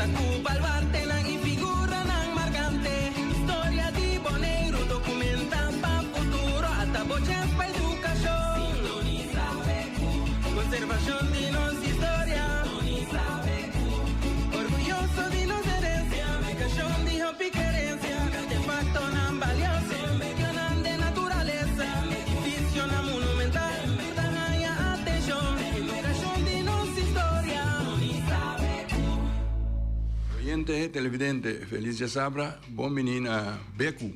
Konekta ku baluartenan i figuranan markante. Historia di Boneiru dokumentá pa futuro. Ata bo chèns pa edukashon. Sintonisá BQ. Konservashon di nos historia. Sintonisá BQ. Orguyoso di nos herensia. Edukashon di hopi kerensia. Artefaktonan balioso. Medionan den naturalesa. Edifisionan monumental. Tur ta haña atenshon. Edukashon di nos historia. Oyente, televidente, felis djasabra, bon bini na Beku,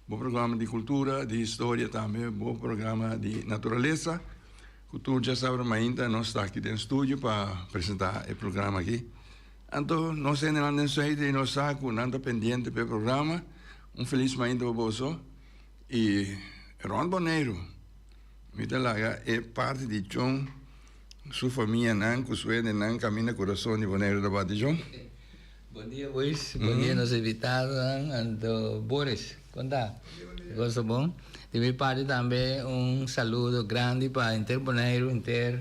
bo programa di kultura, di historia tambe, bo programa di naturalesa. Ku tur djasabra mainta nos ta aki den studio pa presenta e programa aki. Anto nos hendenan den Zuid i nos sa ku nan ta pendiente pa e programa. Un felis mainta pa boso i rònt Boneiru mi ta laga e parti di Chon. Su famianan ku su hendenan kaminda kurason di Boneiru ta bati John. Bon dia boys, bon dia nos invitadonan, anto Boris, kon ta? Goso bon? Di mi parti tambe un saludo grandi pa henter Boneiru, henter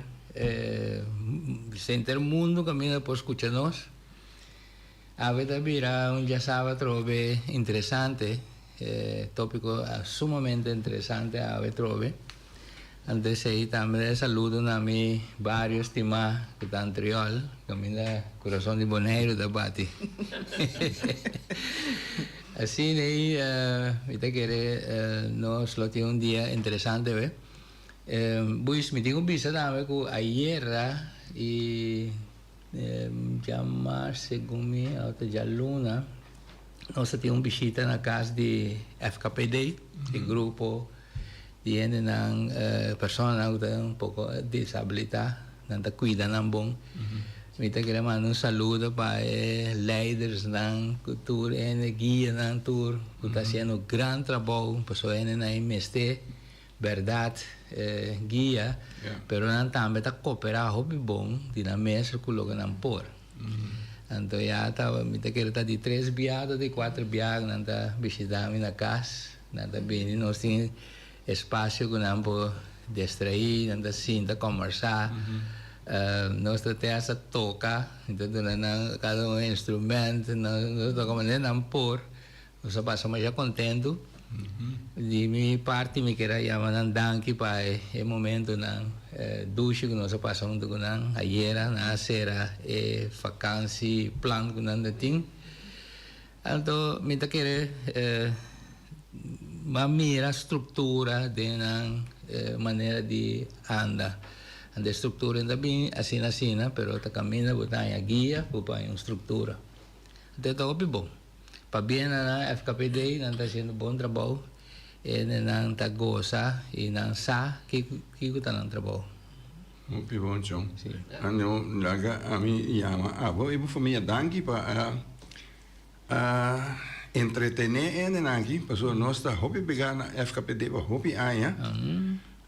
henter mundo kaminda por skucha nos. Awe ta bira un djasaba atrobe interesante, tópiko sumamente interesante awe atrobe. Anto esei tambe ta e saludo na mi bario stimá ku ta Antriol, kaminda kurason di Boneiru ta bati. Asina ei mi ta kere nos lo tin un dia interesante awe. Buis, mi tin ku bisa tambe ku ayera i. Djamars segun mi a ta djaluna nos a tin un bishita na kas di FKPD, e grupo di hendenan, personanan ku ta un poko disabilitá, nan ta kuida nan bon. Mi ta kere manda un saludo pa e leidersnan ku tur hende, guianan tur ku ta hasiendo gran trabou pasobra hendenan ei mester. Bèrdat, guia, pero nan tambe ta koperá hopi bon di nan mes ku loke nan por. Anto ya ta, mi ta kere ta di tres bia tot di kuater bia ku nan ta bishitá mi na kas. Nan ta bini, nos tin espasio ku nan por destraí, nan ta sinta kòmbersá. Nos ta te hasta toka, mi ta duna nan kada un instrumènt, nos ta toka manera nan por. Nos a pasa masha kontentu. Di mi parti mi kier a yama nan danki pa e momentunan dushi ku nos a pasa huntu ku nan. Ayera nan a sera e fakansi plan ku nan ta tin. Anto mi ta kere m'a mira struktura den nan manera di anda. Anto e struktura ta bini asina asina pero ta kaminda bo ta haña guia bo por haña un struktura. Anto e ta hopi bon. Pabia na nan FKPD nan ta haciendo bon trabou e nan ta goza y nan sa kico ta nan trabou. Hopi bon chon. Anto laga ami yama abo y bo famia danki pa a entretene hendenan aki pasobra nos ta hopi pega na FKPD pa hopi aña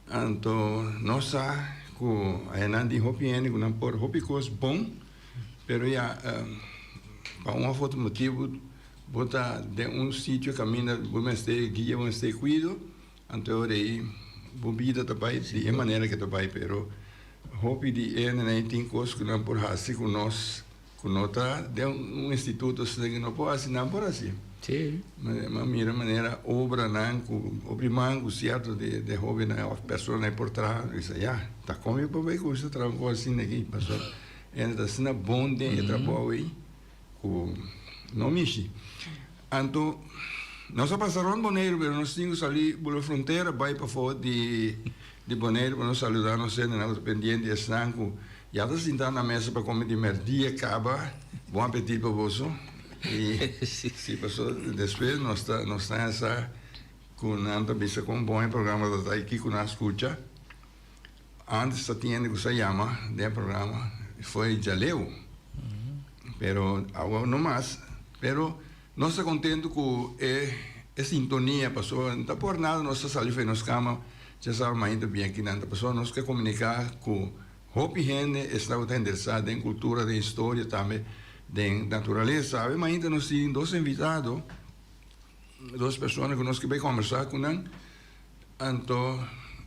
anto nos sa cu añanan tin hopi hende cu nan por hopi cos bon. Pero ya, pa un of otro motibu bo ta den un sitio kaminda bo mester guia, bo mester kuido, anto e ora ei bo bida ta bai di e manera ke ta bai. Pero hopi di e hendenan tin kos ku nan por hasi ku nos ku no ta den un instituto asina ku no por hasi, nan por hasi. Mi a mira manera obranan ku hopi man ku sierto di e hobennan of personanan por traha, mi bisa ya, ta kon mi por bai kuminsa traha un kos asina aki, pasobra. Hende ta asina bon den e trabou ei ku no mishi. Anto nos a pasa rònt Boneiru pero nos tin ku sali bula frontera bai pafó di di Boneiru pa nos saludá nos hendenan ku ta pendiente esnan ku ya ta sintá na mesa pa kome di mèrdia kaba. Bon apetit pa boso. I si paso despues nos ta nos ta hesa ku nan ta bisa kon bon e programa ta ta i kiko nan a skucha. Antes ta tin hende ku sa yama den e programa foi djaleu, pero awo no mas. Pero nos ta kontentu ku e e sintonia pasobra no ta por nada nos ta sali for di nos kama dja saba mainta bien kinan ta pasobra nos ke komuniká ku hopi hende esnan ku ta interesá den kultura, den historia tambe den naturalesa. Awe mainta nos tin dos invitado, dos persona ku nos ke bai kombersá ku nan. Anto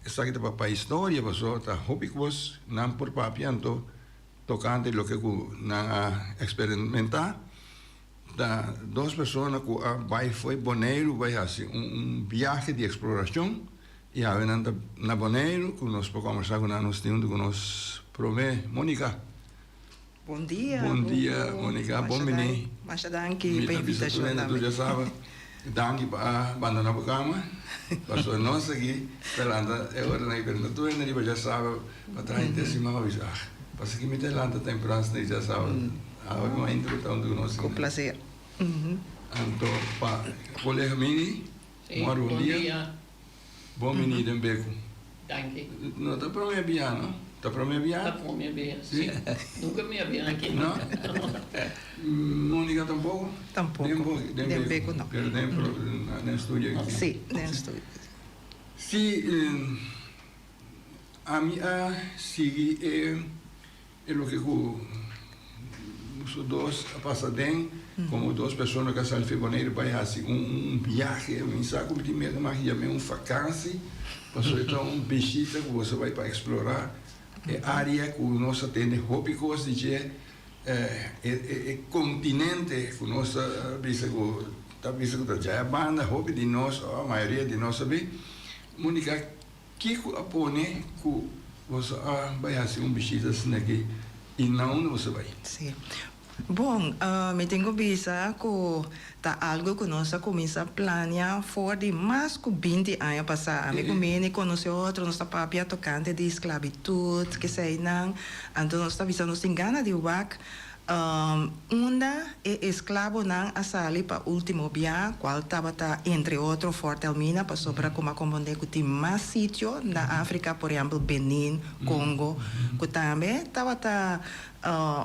esaki ta pa pa historia pasobra ta hopi kos nan por papia anto. tokante loke ku nan a eksperimentá. Ta dos persona ku a bai fo'i Boneiru bai hasi un biahe di eksplorashon i awe nan ta na Boneiru ku nos por kòmbersá ku nan. Nos tin huntu ku nos promé Monica. Bon dia. Bon dia Monica, bon bini. Masha danki pa invitashon tambe. Mi ta bisa tur hende tur dja saba danki pa a bandona bo kama pasobra nos aki ta lanta e oranan pero no tur hende riba dja saba pa traha henter siman pa bisa ah pasobra ki mi ta lanta tempran asina dja saba awe mi a intra ta huntu ku nos. Ku plaser. Anto pa kolega Mini, mòru bon dia. Bon bini den Beku. Danki. No ta prome bia no? Ta prome bia? Ta prome bia, si. Nunca mi a bia aki. No? Monica tampoco? Tampoco. Den Beku no. Pero den studio aki. Si, den studio. Si, ami a sigui e. E loke ku boso dos a pasa den, komo dos persona ku a sali for Boneiru bai hasi un biahe, mi sa ku mi tin miedu mas yam'é un fakansi, pasobra e ta un bishita ku boso bai pa eksplorá e área ku nos a tende hopi kos di dje, e kontinente ku nos ta bisa ku ta bisa ku ta djaya banda, hopi di nos, òf mayoria di nos a bin. Monica. Kiko a pone ku boso a bai hasi un bishita asina aki i na unda boso a bai? Sí. Bon, mi tin ku bisa ku ta algu ku nos a kuminsá plania for di mas ku binti aña pasá. Ami ku Mini konosé otro, nos ta papia tokante di sklabitut, keseinan. Anto nos ta bisa nos tin gana di wak Unda e esklabonan a sali pa último bia, kual tabata entre otro Fort Elmina, pasobra komo a komprondé ku tin mas sitio na Afrika, por ehèmpel Benin, Kongo, ku tambe tabata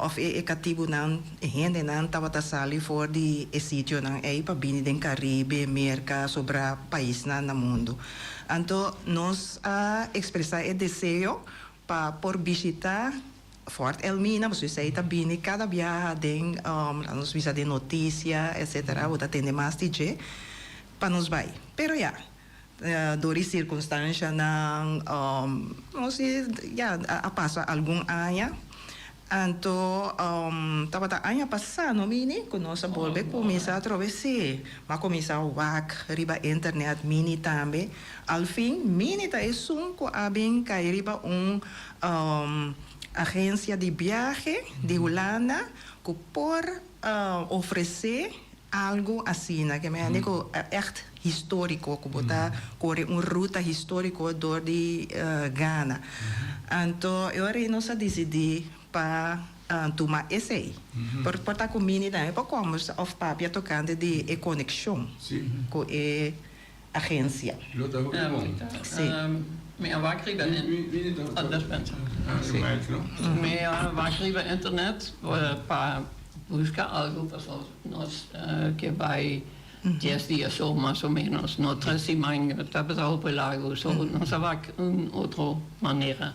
òf e katibunan, e hendenan tabata sali for di e sitionan ei pa bini den Karibe, Merka, sobra paisnan na mundu. Anto nos a ekspresá e deseo pa por bishitá Fort Elmina, pasobra esei ta bini kada biaha den, laga nos bisa den notisia etcetera, bo ta tende mas di dje, pa nos bai. Pero ya, dor di sirkunstanshanan, nos di, ya, a pasa algun aña, anto tabata aña pasá no Mini, ku nos a bolbe kuminsá atrobe, sí, m'a kuminsá wak riba internet, Mini tambe. Al fin, Mini ta esun ku a bin kai riba un agencia di biahe di Hulanda cu por ofrece algo asina, ke mende cu echt historico, cu bo ta core un ruta historico door di Ghana. Anto e ora ei nos a dicidi pa tuma esey. Por por ta cu Mini tambe por combersa of papia tocante di e conexion cu e agencia. Lo ta hopi bon. Sí. Mi a wak riba Mi a wak riba internet pa buska algu pasobra nos ke bai dies dia so mas o menos, no tres siman tabata hopi largu so nos a wak un otro manera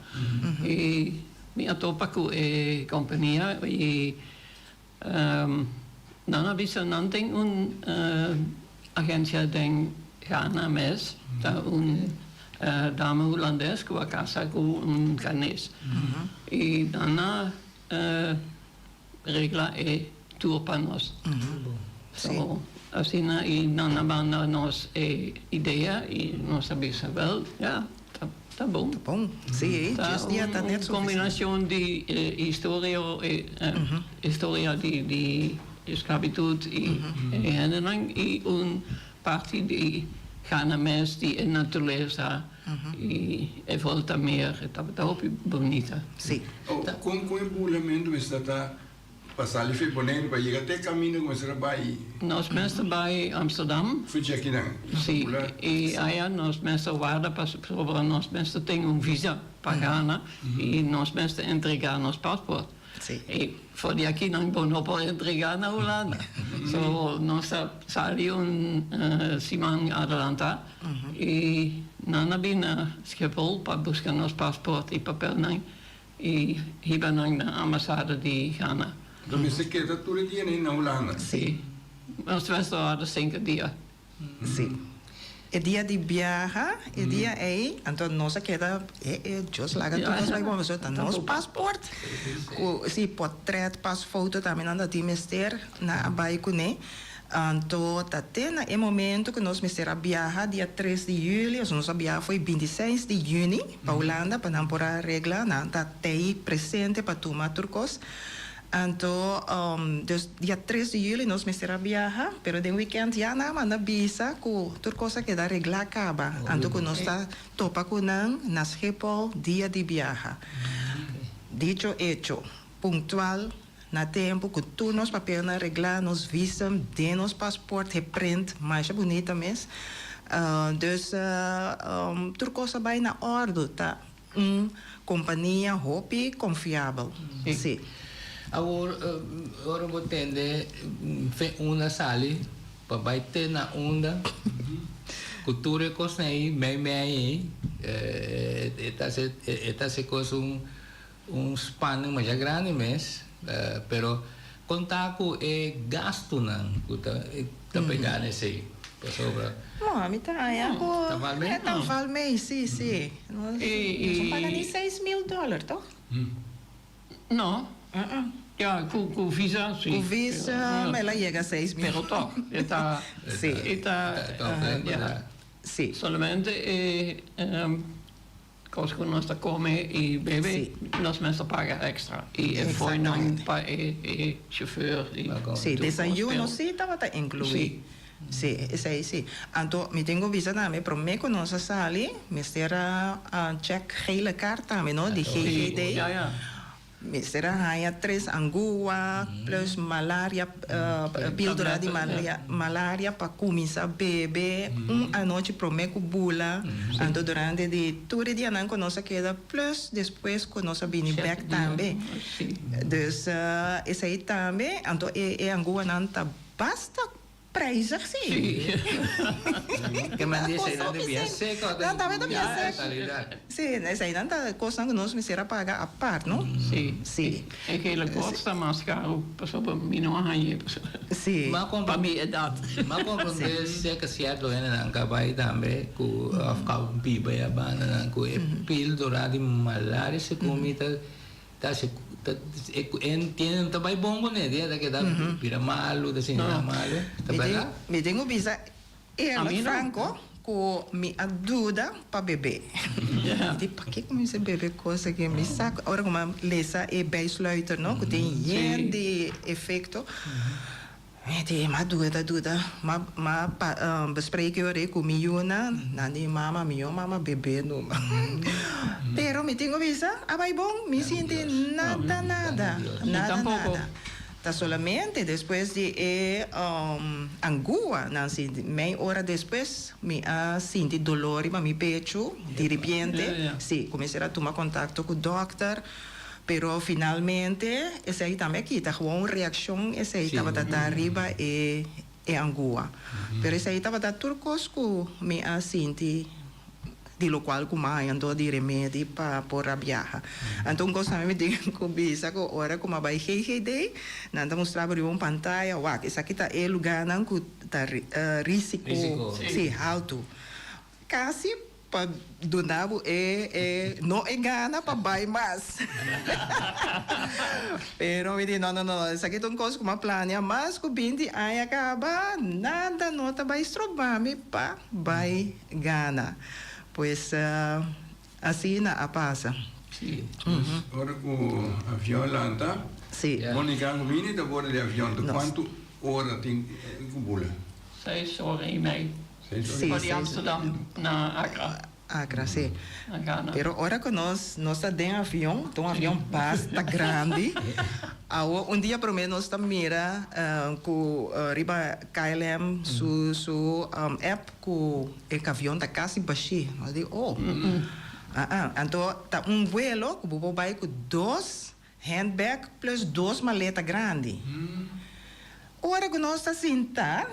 i mi a topa ku e kompania i Nan a bisa nan tin un agencia den Ghana mes, ta un dame Hulandes cu a casa cu un Ghanes y nan a regla e tour pa nos. So asina y nan a manda nos e idea y nos a bisa wel ya. Ta bon. Ta bon, sí, djes dia ta net suficiente. Un combinacion di historia, historia di esclavitud y e hendenan y un parti di Ghana mes, di e naturaleza y e Volta Meer. Tabata hopi bunita. Sí. Con e bulamento mester ta Pa sali fe Boneiru pa yega te kaminda ku mester a bai. Nos mester bai Amsterdam. Fu djakinan. Si, i aya nos mester warda pasobra nos mester tin un visa pa Ghana i nos mester entregá nos pasport. I for di akinan bo no por entregá na Hulanda. So nos a sali un siman adelantá i nan a bin na Schiphol pa buska nos pasport i papelnan. I hiba nan na ambasada di Ghana. Lo mester keda tur e dianan na Hulanda? Si. Nos mester warda sinku dia. Si. E dia di biaha, e dia ei, anto nos a keda, e e Dios laga tur nos bai bon, pasobra ta nos paspoort, ku si potret, pasfoto tambe nan ta tin mester, nan a bai kuné. Anto ta te na e momento ku nos mester a biaha dia tres di juli, nos a biaha fo'i bintiseis di juni pa Hulanda pa nan por a regla, nan ta tei presente pa tuma tur kos. Anto, dus dia tres di juli nos mester a biaha, pero den weekend ya nan a manda bisa ku tur kos a keda reglá kaba. Anto ku nos ta topa ku nan na Schiphol dia di biaha. Dicho hecho, punktual, na tempu, ku tur nos papelnan reglá, nos visum den nos pasport, he print masha bunita mes. Dus tur kos a bai na òrdu. Ta Un kompania hopi konfiabel, si. Awor, ora bo tende fe unda sali pa bai te na unda ku tur e kosnan ei mei mei ei, e ta hasi e ta hasi kos un un spanning masha grandi mes, pero Konta ku e gastunan ku ta ta pegá na esei pasobra. No, ami ta haña ku Ta val mei? e ta val mei, si, si. Nos no paga ni 6000 dòler, tòg? No. Ya, ku ku visa, si. Ku visa el a yega 6000. Pero tòg, e ta, e ta, ya. Si. Solamente e. Kos ku nos ta kome i bebe nos mester paga èkstra i e foinan pa e shofèr i tur Sí, kos. desayuno sí tabata inkluí. Sí, esei sí. Anto mi tin ku bisa tambe promé ku nos a sali mester a chèk gele kaart tambe no di GGD. Mester a haña tres angua plus malaria, pildora di malaria pa cuminsa bebe un anochi prome cu bula. Anto durante di tur e dianan cu nos a keda plus despues cu nos a bini bek tambe. Dus esey tambe, anto e anguanan ta basta Prijzig si. Ke men di eseinan ta bien seko. Nan tambe ta bien seko. Si, eseinan ta kosnan ku nos mester a paga apart, no? Si. Si. E gele kos ta mas karu pasobra mi no a hañ'é Si. pa mi edat. M'a komprondé seka sierto hendenan ka bai tambe ku òf ka biba e abandanan ku e pildora di malaria segun mi ta Ta haci ta e tiene ta bay bon cu ne ta keda bira malo ta sinti nan malo ta berdad? Mi tin cu bisa eerlijk franco cu mi a duda pa bebe. Mi di pakico mi mester bebe cos aki mi sa cu ora cu mi a lesa e bijsluiter no cu tin yen di efecto. Mi di, m'a duda, duda, m'a m'a pa bespreek yori ku mi yunan, nan di mama, mi yo mama bebe numa. Pero mi tin ku bisa, a bai bon, mi sinti nada, nada, nada, nada. Ta solamente despues di e angua nan sinti, mei ora despues mi a sinti dolor riba mi pechu, diripiente, si, ku mester a tuma kontakto ku dòkter. Pero finalmente esei tambe a kita, gewoon reaccion esei tabata ta riba e e angua. Pero esei tabata tur cos cu mi a sinti di locual cu m'a haña anto di remedi pa por a biaha. Anto un cos tambe mi tin cu bisa cu ora cu m'a bai GGD nan ta mustra bo riba un pantaya, wak esaki ta e lugarnan cu ta risico, si, halto. Casi Pa duna bo e e no e gana pa bai mas. Pero mi di no no no esaki ta un kos ku mi a plania mas ku binti aña kaba nada no ta bai stroba mi pa bai gana. Pues asina a pasa. Si. Ora ku avion lanta Monica ku Mini ta borde di avion ta kuantu ora tin ku bula? Seis ora i mei. For di Amsterdam na Accra. Accra, si. Na Ghana. Pero ora ku nos nos ta den avion, ta un avion basta grandi. Awo un dia promé nos ta mira ku riba KLM su su app ku e avion ta kasi bashí. Nos di oh. Anto ta un vuelo ku bo por bai ku dos handbag plus dos maleta grandi. Ora ku nos ta sinta.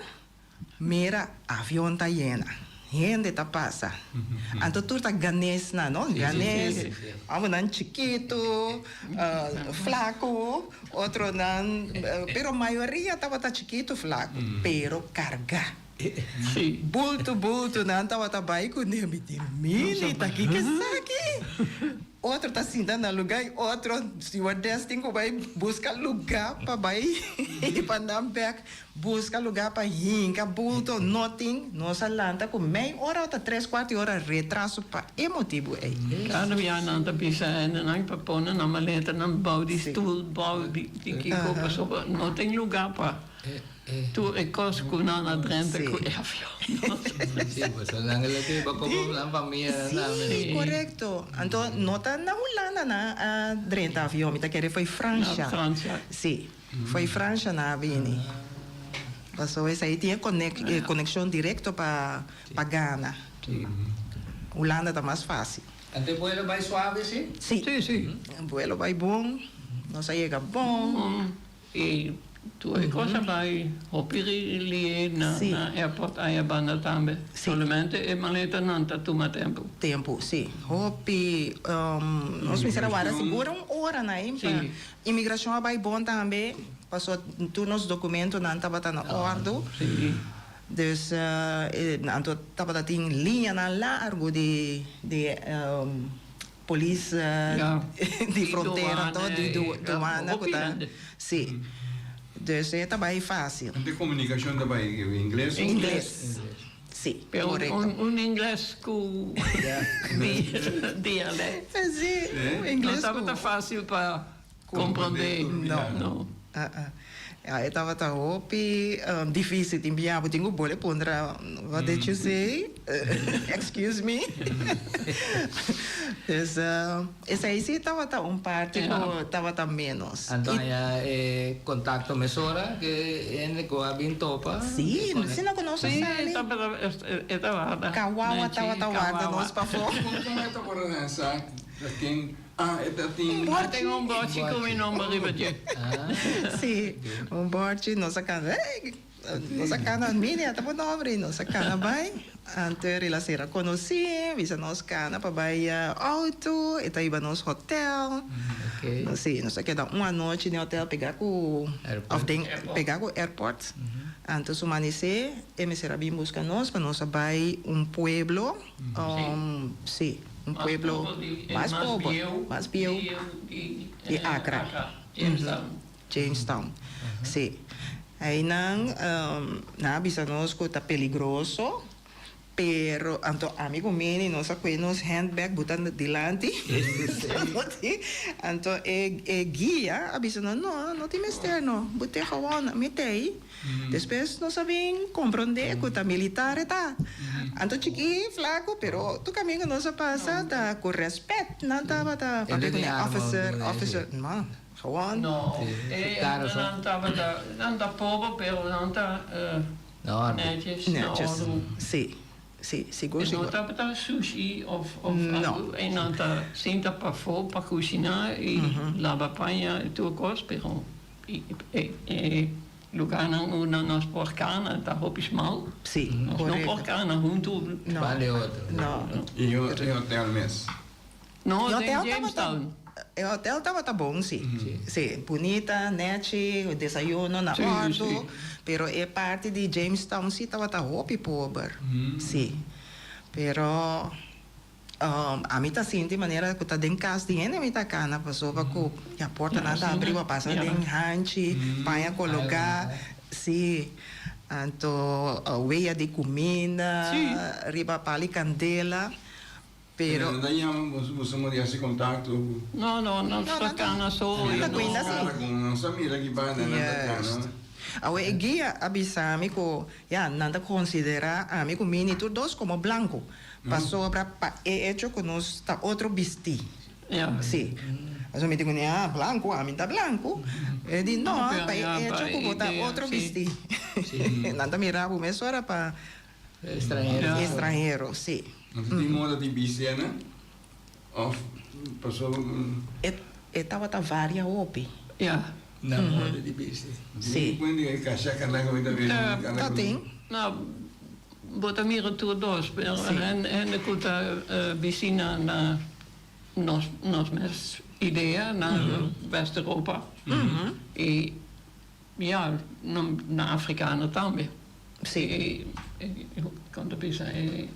Mira, avion ta yena, hende ta pasa. Anto tur ta ganesnan, no? Ganes, hobennan chikitu, flaku, otronan, pero mayoria tabata chikitu, flaku, pero kargá. Sí. Bulto bulto nan tabata bai kuné. Mi di, Mini, ta kiko esaki? Otro ta sinta na lugá i otro stewardess tin ku bai buska lugá pa bai i pa nan bèk buska lugá pa hinka bulto. No tin. Nos a lanta ku mei ora o ta tres kuart di ora retraso pa e motibu ei. Kada bia nan ta bisa hendenan pa pone nan maletanan bou di stul, bou di kiko pasobra no tin lugá pa Tur e kos ku nan a drenta ku e avion. Sí, pasobra nan lo ke pa komo nan famia nan tambe. Sí, korekto. Anto no ta na Hulanda nan a drenta avion, mi ta kere foi Fransha. Na Fransha. Sí, foi Fransha nan a bini. Pasobra esei tin e konekshon direkto pa Ghana. Hulanda ta mas fásil. Anto e buelo bai suave, sí? Sí. Sí, sí. E buelo bai bon, nos a yega bon. I tur e kos a bai hopi lié na airport aya banda tambe. Solamente e maletanan ta tuma tempu. Tempu, si. Hopi, nos mester a warda sigur un ora na ei pa imigrashon a bai bon tambe, paso tur nos dokumentonan tabata na òrdu. Dus anto tabata tin liñanan largu di Polis di frontera to di duana ku ta si dus e ta bai fácil. Ante komunikashon ta bai ingles? Ingles si korekto. Un ingles ku dialect. Si un ingles ku. No tabata fácil pa Comprende. No. Ja, e tabata hopi dificil. Tin bia bo tin cu bole puntra, what did you say? Excuse me? Dus esey si tabata un parti cu tabata menos. Anto haya e contacto mesora cu e hende cu a bin topa? Si, si no cu nos a sali. Si, e tabata. Kawawa tabata warda nos pafó. Con e tabata sa ken Ah, e ta tin. Un borchi. Tin un borchi ku mi nomber riba dje. Sí, un borchi. Nos a kana, hey, nos a kana, mira, e ta bo nomber. I nos a kana bai. Anto el a sera konosí, bisa nos kana pa bai outo, e ta hiba nos hotel. Sí, nos a keda un anochi den hotel pegá ku, òf den, pegá ku airport. Anto su manisé e mester a bin buska nos pa nos a bai un pueblo. Sí, un pueblo mas pober, mas bieu di Accra. Jamestown. Sí. Einan nan a bisa nos ku ta peligroso, pero anto ami ku Mini nos a kue nos handbag buta dilanti. Anto e guia a bisa nos, no, no tin mester no, but'é gewoon, mi t'ei. Despues nos a bin comprende cu ta militar e ta. Anto chiki, flaco, pero tur caminda nos a pasa ta cu respet nan tabata papia cu ne officer, officer, no, gewoon. No, e nan tabata, nan ta pober pero nan ta netjes, na ordu. Si, si, sigur, sigur. E no tabata sushi of algo, e nan ta sinta pafó pa cushiná y laba paña y tur cos, pero. E lugarnan unda nos por cana ta hopi smal. Sí, Nos no por cana hunto. No. Banda e otro. No. Y e hotel mes? No, E den hotel tabata, Jamestown. e hotel tabata bon, sí. Sí, bunita, nechi, desayuno na Sí, ordo. sí. Pero e parti di Jamestown sí tabata hopi pober. Sí. Pero. Ami ta sinti manera ku ta den kas di hende mi ta kana pasobra ku ya portanan ta abri bo a pasa den hanchi, paña kologá, si, anto wea di kuminda riba pali kandela, pero. Nan ta yama boso, boso mor hasi kontakto ku. No, no, nan ta kana so. Nan ta kuinda si. Nan sa mira ki banda nan ta kana. Awe e guia a bisa mi ku ya nan ta konsiderá ami ku Mini tur dos komo blanku. Pasobra pa e echo ku nos ta otro bistí. Sí. Pasobra mi di kuné, ah, blanku, ami ta blanku. E di, no, pa e echo ku bo ta otro bistí. Nan ta mira bo mesora pa estranhero, sí. Nan ta tin moda di bisti ana? Òf pasobra. E tabata varia hopi. Nan moda di bisti. Sí. Ta tin. Bo ta mira tur dos, pero hende ku ta bisti na nos nos mes idea na West Europa i ya na afrikano tambe. Sí. E, e, kon ta bisa e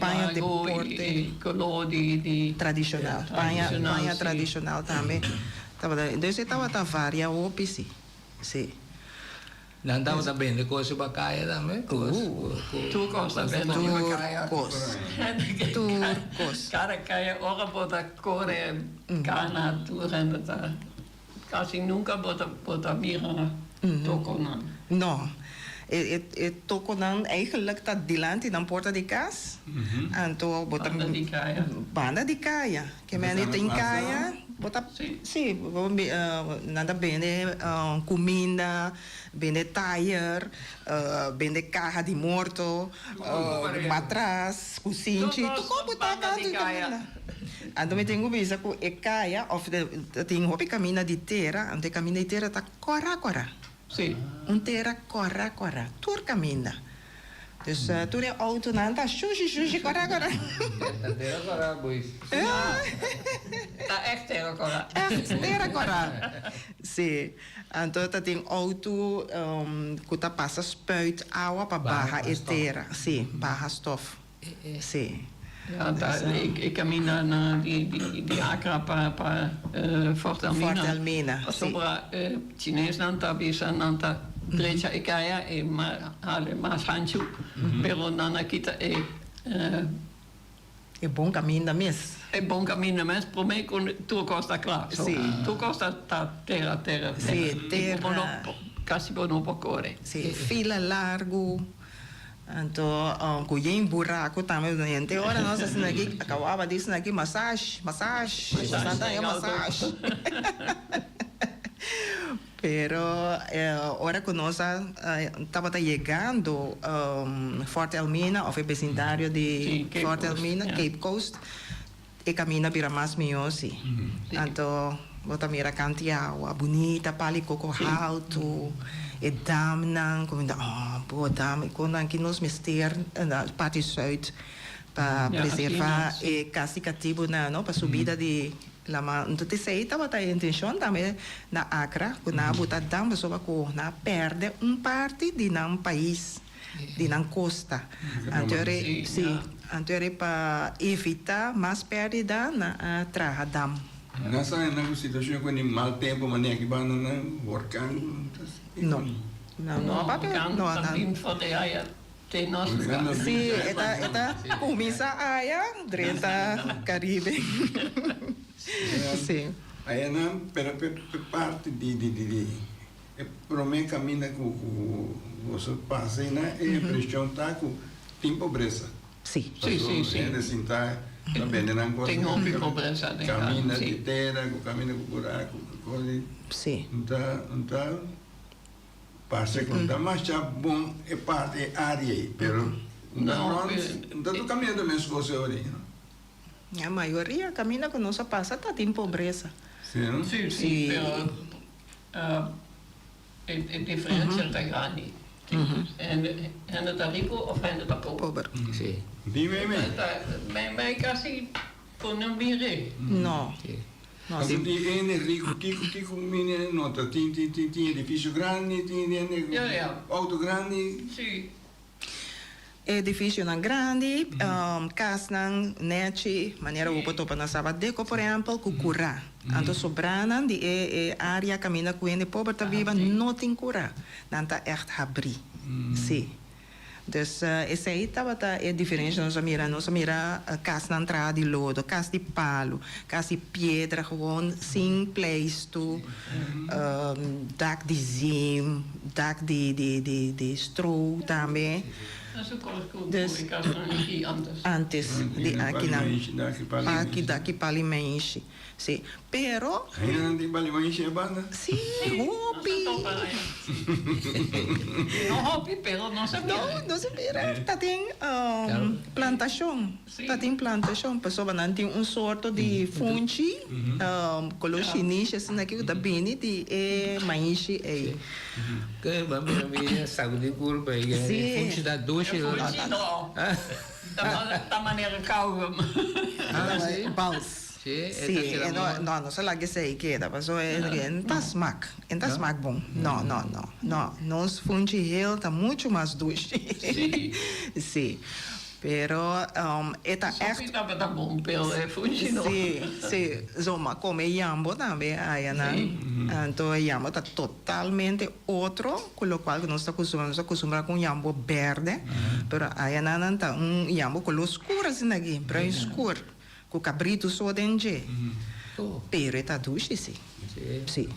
Paña deporte. E koló di di Tradishonal. Paña Tradishonal, paña sí. tradishonal tambe tabata. Dus e tabata varia hopi sí. Sí. Nan tabata bende kos riba kaya tambe? Kos ku ku. Tur kos ta bende riba Tur kaya. kos. Tur kos. Kada kaya ora bo ta kore kana tur hende ta kasi nunka bo ta bo ta mira tokonan. No. E e e tokonan eigenlijk ta dilanti nan porta di kas. Anto bo ta. Banda di kaya. Banda di kaya. Ke mende tin kaya, bo ta, si, bo nan ta bende kuminda, bende tayer, bende kaha di morto, matras, kusinchi, tur kos bo ta kantu di kaminda. Anto mi tin ku bisa ku e kaya òf ta tin hopi kaminda di tera, anto e kaminda di tera ta kòrá kòrá. Un tera kòrá kòrá, tur kaminda. Dus tur e autonan ta shushi shushi kora kora. Ta tera kora boys. Ta echt tera kora. Echt tera kora. Si. Anto ta tin auto ku ta pasa spuit awa pa baha e tera. Si, baha stof. Si. Ja, ta e kaminda na di di Accra pa pa Fort Elmina. Fort Elmina, si. Pasobra Chinesnan ta bisa nan ta drecha e kaya e hale mas hanchu, pero nan a kita e. E bon kaminda mes. E bon kaminda mes prome ku tur kos ta kla. So, tur kos ta ta tera tera tera. Si, tera. I bo no kasi bo no por kore. Si, fila largu. Anto ku yen buraku tambe henter ora nos a asina aki akababa di asina aki massage massage boso ta haña massage pero ora ku nos a tabata yegando Fort Elmina of e besindario di Fort Elmina Cape Coast e kaminda bira mas mihó si anto bo ta mira kanti awa bunita pali koko haltu e damnan ku mi ta oh bo dam e konan ki nos mester na parti sùit pa preservá e kas di katibunan no pa subida di lama anto t'esei tabata e intenshon tambe na Akra ku nan a buta dam pasobra ku nan a pèrdè un parti di nan pais. di nan kosta. Anto eri, sí, anto eri pa evitá mas pèrdida nan a traha dam. Nan sa nan ku situashon ku ni mal tempu manera ki banda nan horkan No, nan no a papia, no, no, nan. Bin for di aya te nos lugar. Sí, e ta, e ta kuminsá aya drenta Karibe. Sí. Aya nan, pero pe parti di di di E prome caminda cu boso pasa y nan e impresion ta cu tin pobresa. Sí. Sí, sí, sí. Hende sinta ta bende nan cos. Tin hopi pobresa den nan. Caminda di tera cu caminda cu buraco cu cos di. Sí. Nta, nta parce cu nta masha bon e parti, e area ey, pero nta rond, nta tur caminda ta mescos e ora ey, no? E mayoria caminda cu nos a pasa ta tin pobresa. Sí, no? Sí, sí, pero E diferencia ta grandi. Hende ta rico of hende ta pober. Sí. Dime me. Mei casi por no mire. No. No, si. Anto tin hende rico, kico kico mine nota? Tin tin tin tin edificio grandi, tin hende auto grandi. Sí. Edificionan grandi, casnan nechi, manera bo por topa na Sabadeco por ehempel, cu cura. Anto sobranan di e e area caminda cu hende pober ta biba no tin cura. Nan ta echt habri. Si. Dus esey tabata e diferencia nos a mira. Nos a mira casnan traha di lodo, cas di palo, cas di piedra gewoon sin pleistu, dak di zim. Dak di di di di strow tambe. Dus antes di akinan. Aki daki pali meishi. Si. Pero. Ainda nan tin pali meishi e banda? Si, hopi. No hopi, pero no se mira. No, no se mira. Ta tin plantashon. Ta tin plantashon pasobra nan tin un sorto di funchi kolo shinishi asina aki ku ta bini di e maishi ei. Ke bo a mira mi saku di kurpa ei e funchi ta dushi. E funchi no. Ta manera kauwgum. Bals. Sí, Sí, e no, no, nos a laga esei keda, paso e no ta smak, e no ta smak bon. No, no, no, no. Nos funchi hel ta muchu mas dushi. Sí. Sí. Pero e ta ègt. Sopi tabata bon, pero e funchi no. Sí, sí. So, m'a kome yambo tambe ayanan. Anto e yambo ta totalmente otro ku lokual ku nos ta kustumbrá. Nos ta kustumbrá ku un yambo bèrdè, pero ayanan nan ta un yambo koló skur asina aki, bruin skur. Ku kabritu so den dje. Pero e ta dushi si. Si.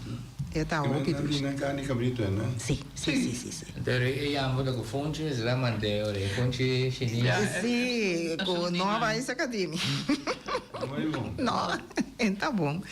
E ta hopi dushi. Nan karni kabritu e no? Si, si, si, si, si. Pero e yambo ta ku funchi mester a mand'é ora e funchi shinis. Si, ku no a bai saka di mi. No, e ta bon.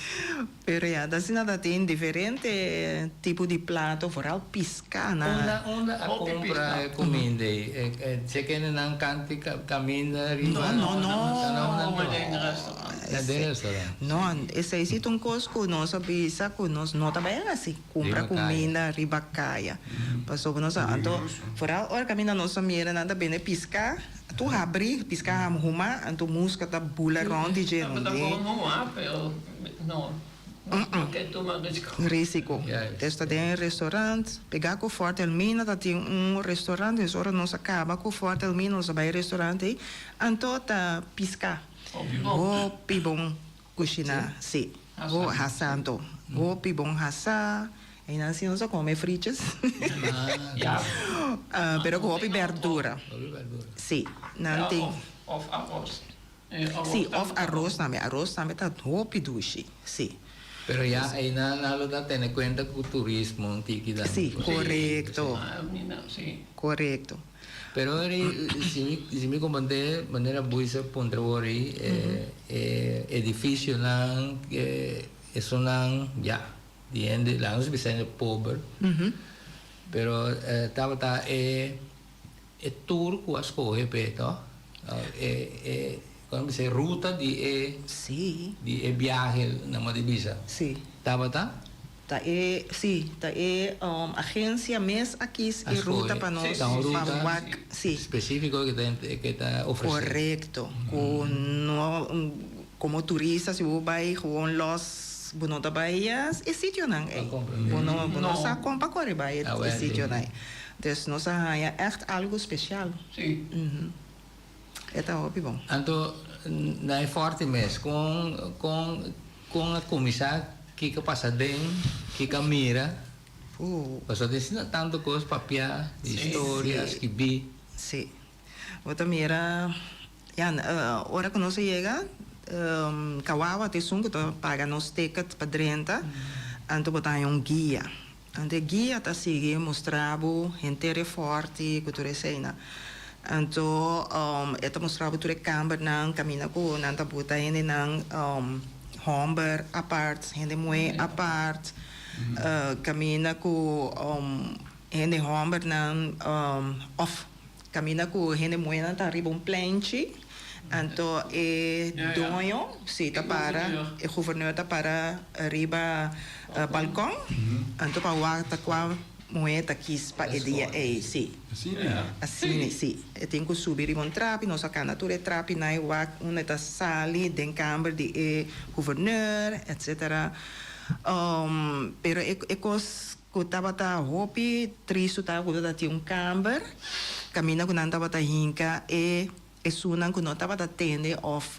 Pero ya, ta asina ta tin diferente tipo di plato, vooral piská na. Unda unda a kumpra e kuminda ei? E kende nan kanti kaminda riba? No, no, no. Come den restaurant. Na den restaurant. No, esei si ta un kos ku nos a bisa ku nos no ta bai hasi, kumpra kuminda riba kaya. Pasobra nos a, anto vooral ora kaminda nos a mira nan ta bende piská, tur habri, piská huma, anto muska ta bula rònt di dje. Tabata bon huma, pero No, nos no ke tuma risiko. Risiko. Des ta den restaurant, pegá ku Fort Elmina ta tin un restaurant, des ora nos a kaba ku Fort Elmina nos a bai e restaurant ei, anto ta piská. Hopi bon. Hopi bon kushiná, si. Ho hasá anto. Hopi bon hasá. Einan si nos a kome frietjes. Ya. Pero ku hopi bèrdura. Hopi bèrdura. Si. Nan tin. Òf aros. Sí, of aros tambe. Aros tambe ta hopi dushi, sí. Pero ya einan nan lo ta tene kuenta ku turismo un tiki tambe. Sí, korekto. Korekto. Pero ori, si mi, si mi komprende manera Buisa puntra wor ei, e edifisionan, esunnan, ya, di hende, laga nos bisa hende pober, pero tabata e. E tur ku a skohe p'e to, e e kon bisa e ruta di e Sí. di e biahe nan manda bisa. Sí. Tabata? Ta e sí, ta e agensia mes a kis A e ruta skohe. pa nos Ta un pa ruta wak sí. spesífiko ke ta ke ta ofresé. Korekto. Ku no komo turista si bo bai gewoon lòs bo no ta bai e sitionan ei. Pa komprendé. Bo no bo no No. sa kon pa kore bai e Awel sí. sitionan ei. Dus nos a haña ègt algu spesial. Sí. E ta hopi bon. Anto na e fòrti mes, kon kon kon a kuminsá? Kiko pasa den? Kiko a mira? Pasobra tin asina tantu kos papiá, historia, skibí. Sí. Bo ta mira, ya, ora ku nos a yega, Kawawa ta esun ku ta paga nos ticket pa drenta, anto bo ta haña un guia. Anto e guia ta sigui mustra bo henter e forti ku tur eseinan. Anto e ta mustra bo tur e kambernan kaminda ku nan ta buta hendenan hòmber apart, hende muhé apart, kaminda ku hende hòmbernan òf kaminda ku hende muhénan ta riba un plenchi. Anto e doño si ta para, e guverneur ta para riba balkon, anto pa wak ta kua muhé ta kis pa e dia ei, si. Asina, si. E tin ku subi riba un trapi, nos a kanda tur e trapinan e wak unda e ta sali den kamber di e guverneur, etcetera. Pero e kos ku tabata hopi tristu ta ku tabata tin un kamber kaminda ku nan tabata hinka e Esunnan ku no tabata tende òf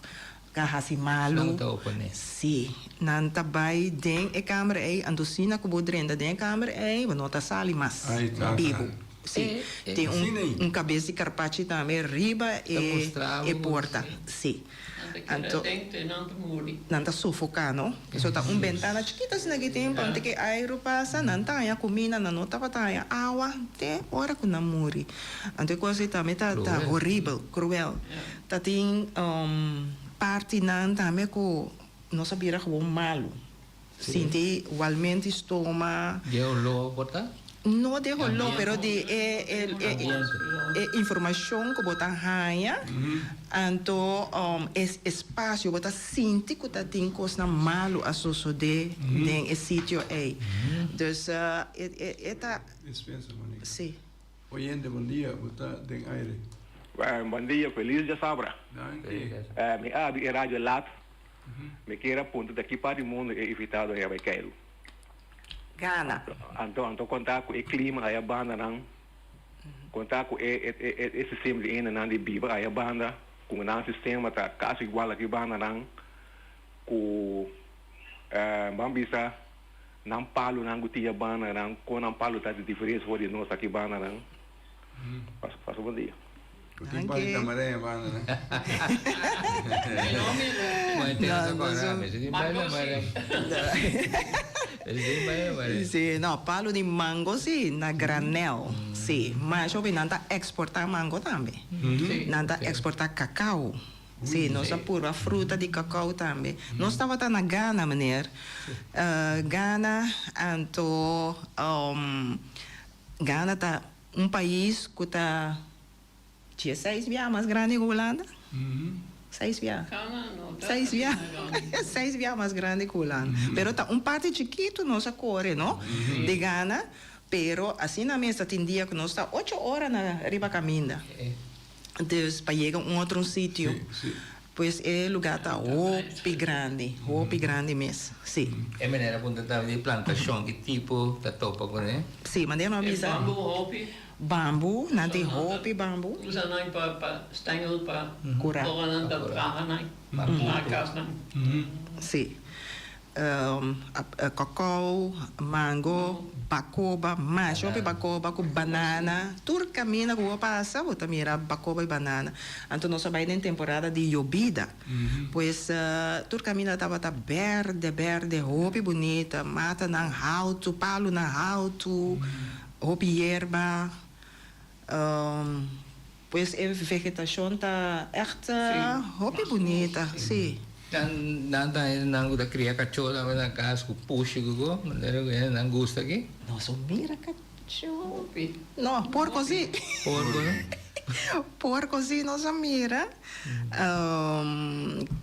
a hasi malu. Nan ta oponé. Sí. Nan ta bai den e kamer ei, anto asina ku bo drenta den e kamer ei, bo no ta sali mas bibu. Sí. Tin un kabes di karpachi tambe riba e porta. Sí. Anto nan ta sofoká, no? Pasobra ta un bentana chikito asina ki tin, pa un tiki airu pasa, nan ta haña kuminda, nan no tabata haña awa te ora ku nan muri. Anto e kos ei tambe ta ta horibel, kruel. Ta tin partinan tambe ku nos a bira gewoon malu. Sinti walmenti stoma. Di e oló por ta? No di e oló, pero di e e informashon ku bo ta haña. Anto e espasio bo ta sinti ku ta tin kosnan malu a sosodé den e sitio ei. Dus e ta. Dispensa, Monica. Sí. Oyente, bon dia, bo ta den aire. Bon dia, felis djasabra. Danki. Mi a abi e radio laat. Mi kier a puntra di ki parti di mundu e invitado ei a bai keiru. Ghana. Anto anto kon ta ku e klima aya bandanan, kon ta ku e e e sistema di hendenan di biba aya banda, ku nan sistema ta kasi igual aki bandanan, ku ban bisa nan palunan ku tin abandanan, kon nan palu ta di diferensia for di nos aki bandanan. Pasa bon dia. Ku tin palu di tamaré abandanan. Si, no, palu di mango si, na granel, si. Masha hopi nan ta eksportá mango tambe. Nan ta eksportá kakao. Sí, nos a purba fruta di cacao tambe. Nos tabata na Ghana, meneer. Ghana, anto Ghana ta un pais cu ta dieseis bia mas grandi cu Hulanda. Seis bia. Seis bia. Seis bia mas grandi cu Hulanda. Pero ta un parti chikitu nos a core, no? Di Ghana. Pero asina mes ta tin dia cu nos ta ocho ora na riba caminda. Dus pa yega un otro sitio. Pues e lugar ta hopi grandi, hopi grandi mes, si. E manera ku ta tabata di plantashon, ki tipo ta topa kuné? Si, manera mi a bisa. E bambu hopi. Bambu, nan tin hopi bambu. Usa nan pa pa stengel pa ora nan ta traha nan, traha kasnan. Si. Cacao, mango, bacoba, masha hopi bacoba cu banana. Tur camina cu bo pasa bo ta mira bacoba y banana. Anto nos a bay den temporada di yobida. Pues tur camina tabata berde berde hopi bunita. Matanan haltu, palunan haltu, hopi yerba. Pues e vegetacion ta echt hopi bunita, si. Nan ta hendenan cu ta cria cacho tambe na cas cu pushi cu go, manera cu hendenan gusta aki. Nos a mira cacho. No, porco si. Porco no? Porco si nos a mira.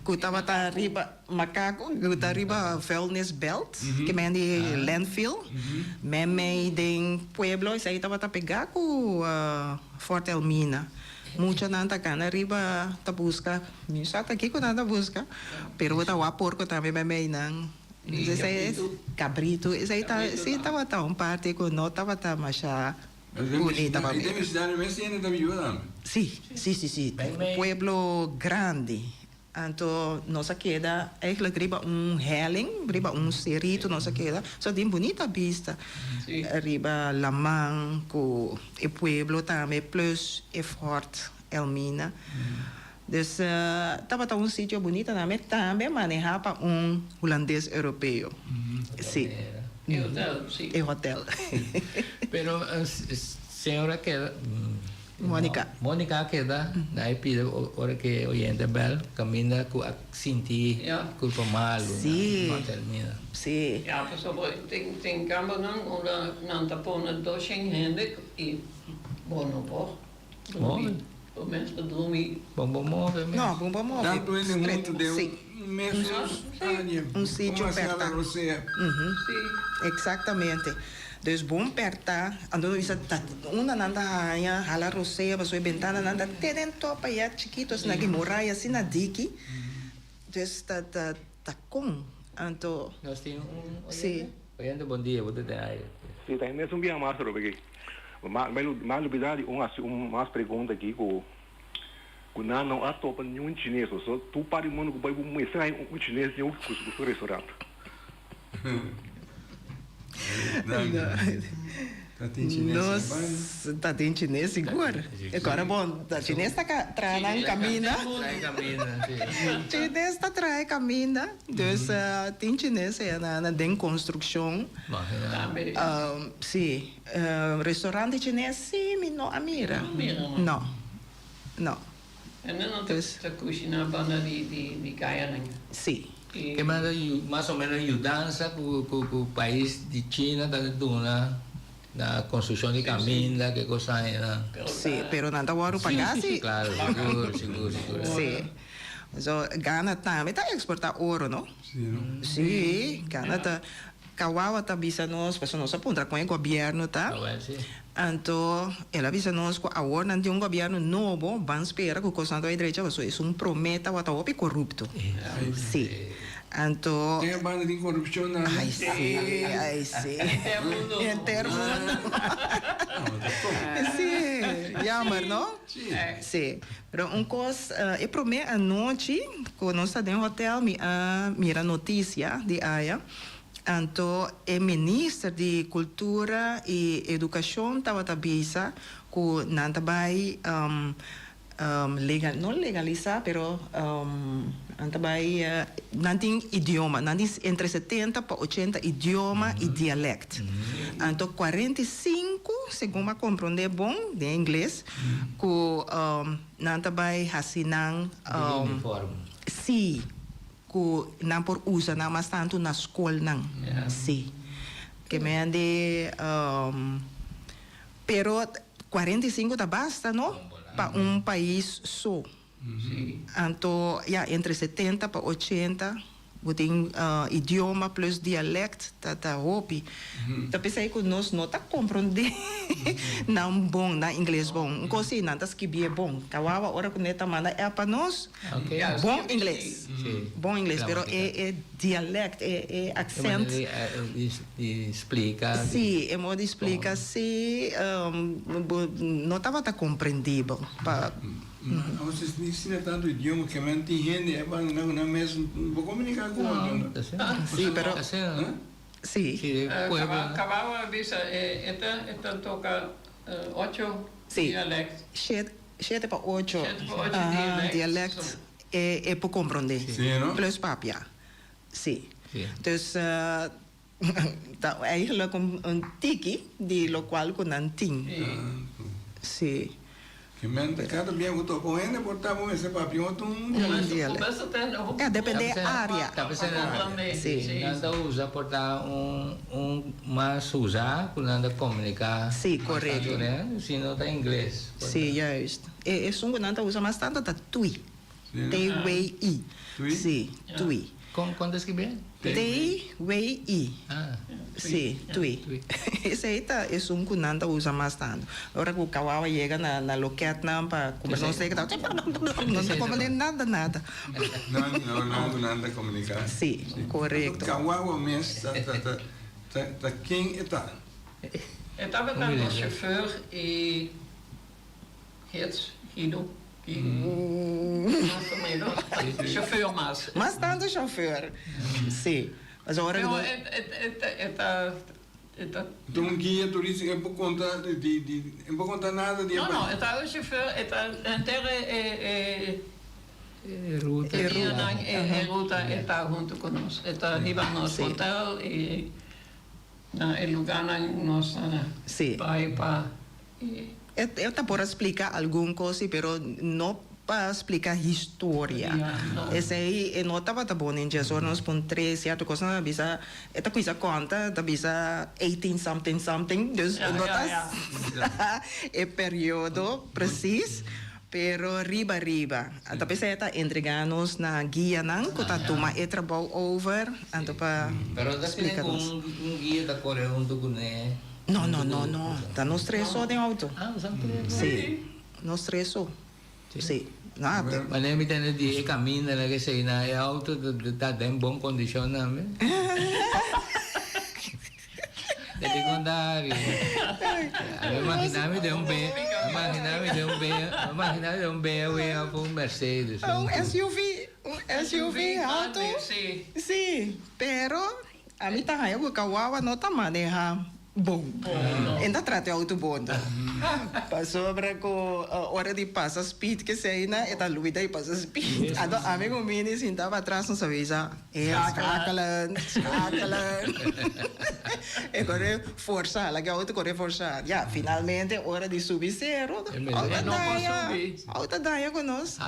Cu tabata riba. Macaco cu ta riba vuilnis belt, ke men di landfill, memey den pueblo esey tabata pega cu Fort Elmina. Muchanan ta cana riba ta busca, mi sa ta kico nan ta busca, pero bo ta wak porco tambe memey nan. Esey es cabrito, esey ta si tabata un parti cu no tabata masha bunita pa mira. Si, si, si, si, pueblo grandi. Anto nos a keda eigenlijk riba un helling, riba un cerito nos a keda. So tin bunita bista riba laman cu e pueblo tambe plus e fort Elmina. Dus tabata un sitio bunita tambe, tambe maneha pa un Hulandes Europeo. Si. E hotel, si. E hotel. Pero señora keda. Monica. Monica a keda na e pida ora ku e oyente bel kaminda ku a sinti kulpa malu na termina. Si. Ya pasobra tin tin kambernan unda nan ta pone doshen hende i bo no por drumi. Bo mester drumi. Bo bo move mes. No, bo bo move. Tantu hende huntu den un mesun área. Un sitio perta. Si. Exactamente. Dus bon perta, anto nos bisa ta unda nan ta haña hala rosea pasobra e bentananan ta te den top aya chikito asina ki muraya asina diki dus ta ta ta kon anto Nos tin un oyente? Oyente bon dia bo ta den aire. Si ta e mesun biaha mas atrobe aki. Ma mi a lubida di un hasi un mas pregunta aki ku ku nan no a topa niun chines so tur parti di mundu ku bai bo mester haña un chines den ku su restaurant. Nos ta tin chines sigur. Ora bon, ta chines ta traha nan caminda. Chines ta traha e caminda. Dus tin chines aya na den construccion. Si, restaurante chines si mi no a mira. No, no. En nan ta cushina banda di cayanan. Si. Ke manera mas o menos yudansa ku ku pais di China ta duna na konstrukshon di kaminda ke kos añanan? Si, pero nan ta wòrdu pagá si. Si, klaro, sigur, sigur, sigur. Si. So, Ghana tambe ta eksportá oro, no? Si, no? Si, Ghana ta, Kawawa ta bisa nos, pasobra nos a puntra kon e gobièrnu ta. Awel, si. Anto el a bisa nos ku awor nan tin un gobièrnu nobo, ban spera ku kosnan ta bai drecha pasobra esun promé tabata hopi korupto. Sí. Anto. Den e banda tin korupshon nan. Ai sí, ai sí. Henter mundo. Henter mundo. Sí, jammer no? Sí. Sí. Pero un kos, e promé anochi ku nos ta den hotel mi a mira notisia di aya. Anto e minister di Cultura y Educacion tabata bisa cu nan ta bay legal, no legalisa pero nan ta bay, nan tin idioma, nan tin entre setenta pa ochenta idioma y dialect. Anto 45, segun mi a comprende bon den ingles, cu nan ta bay haci nan. Uniform. Si. Ku nan por usa nan mas tantu na skolnan. Sí. Ke mende pero 45 ta basta no pa un pais so. Anto ya entre 70 pa 80 bo tin idioma plus dialect ta ta hopi. Ta p'esei ku nos no ta komprondé nan bon, nan ingles bon. Un kos si nan ta skibié bon. Kawawa ora ku ne ta manda app pa nos, bon ingles. Bon ingles, pero e e dialect, e e aksent. E manera di di splika. Sí, e modo di splika sí bo no tabata komprendibel pa. Nos ni siña tantu idioma ke men tin hende e banda ku nan mes no por komuniká ku otro. Sí, pero. Sí. Sí, pueblo. Kawawa a bisa e ta e ta toka ocho dialect. Sí, shete pa ocho. Shete pa ocho dialect. Dialect e e por comprende. Sí, no? Plus papia. Sí. Dus ta eigenlijk un un tiki di locual cu nan tin. Sí. Ke men ta kada bien ku topa un hende por ta bo mester papia un otro un dialect. Ja, depende e area. Ta p'esei nan ta usa por ta un un mas usa ku nan ta komuniká. Sí, korekto. Si no ta ingles. Sí, juist. E esun ku nan ta usa mas tantu ta twi. T-W-I. Sí, twi. Kon kon ta skribié? T-W-I. Sí, twi. Esei ta esun ku nan ta usa mas tantu. Ora ku kawawa yega na na lokètnan pa kumprá nos teken ta no ta komprendé nada nada. Nan no nan ku nan ta komuniká. Sí, korekto. Kawawa mes ta ta ta ta ta ken e ta? E tabata nos chauffeur i gids, guido. Mas o menos. Chauffeur mas. Mas tanto chauffeur. Sí. Pasobra ora Pero e e e ta e ta. Ta un guia turístico e por conta di di e por conta nada di e No no e ta un chauffeur e ta henter e e E ruta. E dianan e ruta e ta hunto cu nos. E ta hiba nos hotel y na e lugarnan nos ta bay pa e. E ta por a splika algun kos si, pero no pa splika historia. Esei e no tabata bon den dje. So nos pon tres sierto kosnan a bisa, e ta kuinsa konta, ta bisa eighteen something something, dus e no ta sa e periodo presis, pero riba riba. Anto p'esei e ta entrega nos na guianan ku ta tuma e trabou over, anto pa Pero ta splika tene ku nos. un guia ta kore huntu kuné. No, no, no, no. Ta nos tres so den auto. Ah, boso tres so. Sí, nos tres so. Sí. No, te. Wanneer mi tende di e caminda na esey na e auto ta den bon condicion tambe. Te di conta Harry. Mi imagina mi den un B, mi imagina mi den un B, mi imagina mi den un BMW of un Mercedes. Un SUV, un SUV auto. Sí. Sí, pero Ami ta haña ku kawawa no ta maneha bon. E ta trata e outo bon ta. Pasobra ku ora di pasa speed keseina e ta luida di pasa speed. Anto ami ku Mini sinta patras nos a bisa, e schakelen, schakelen. E kore forsa, laga e outo kore forsa. Ya, finalmente ora di subi seru, outo a daña, outo a daña ku nos.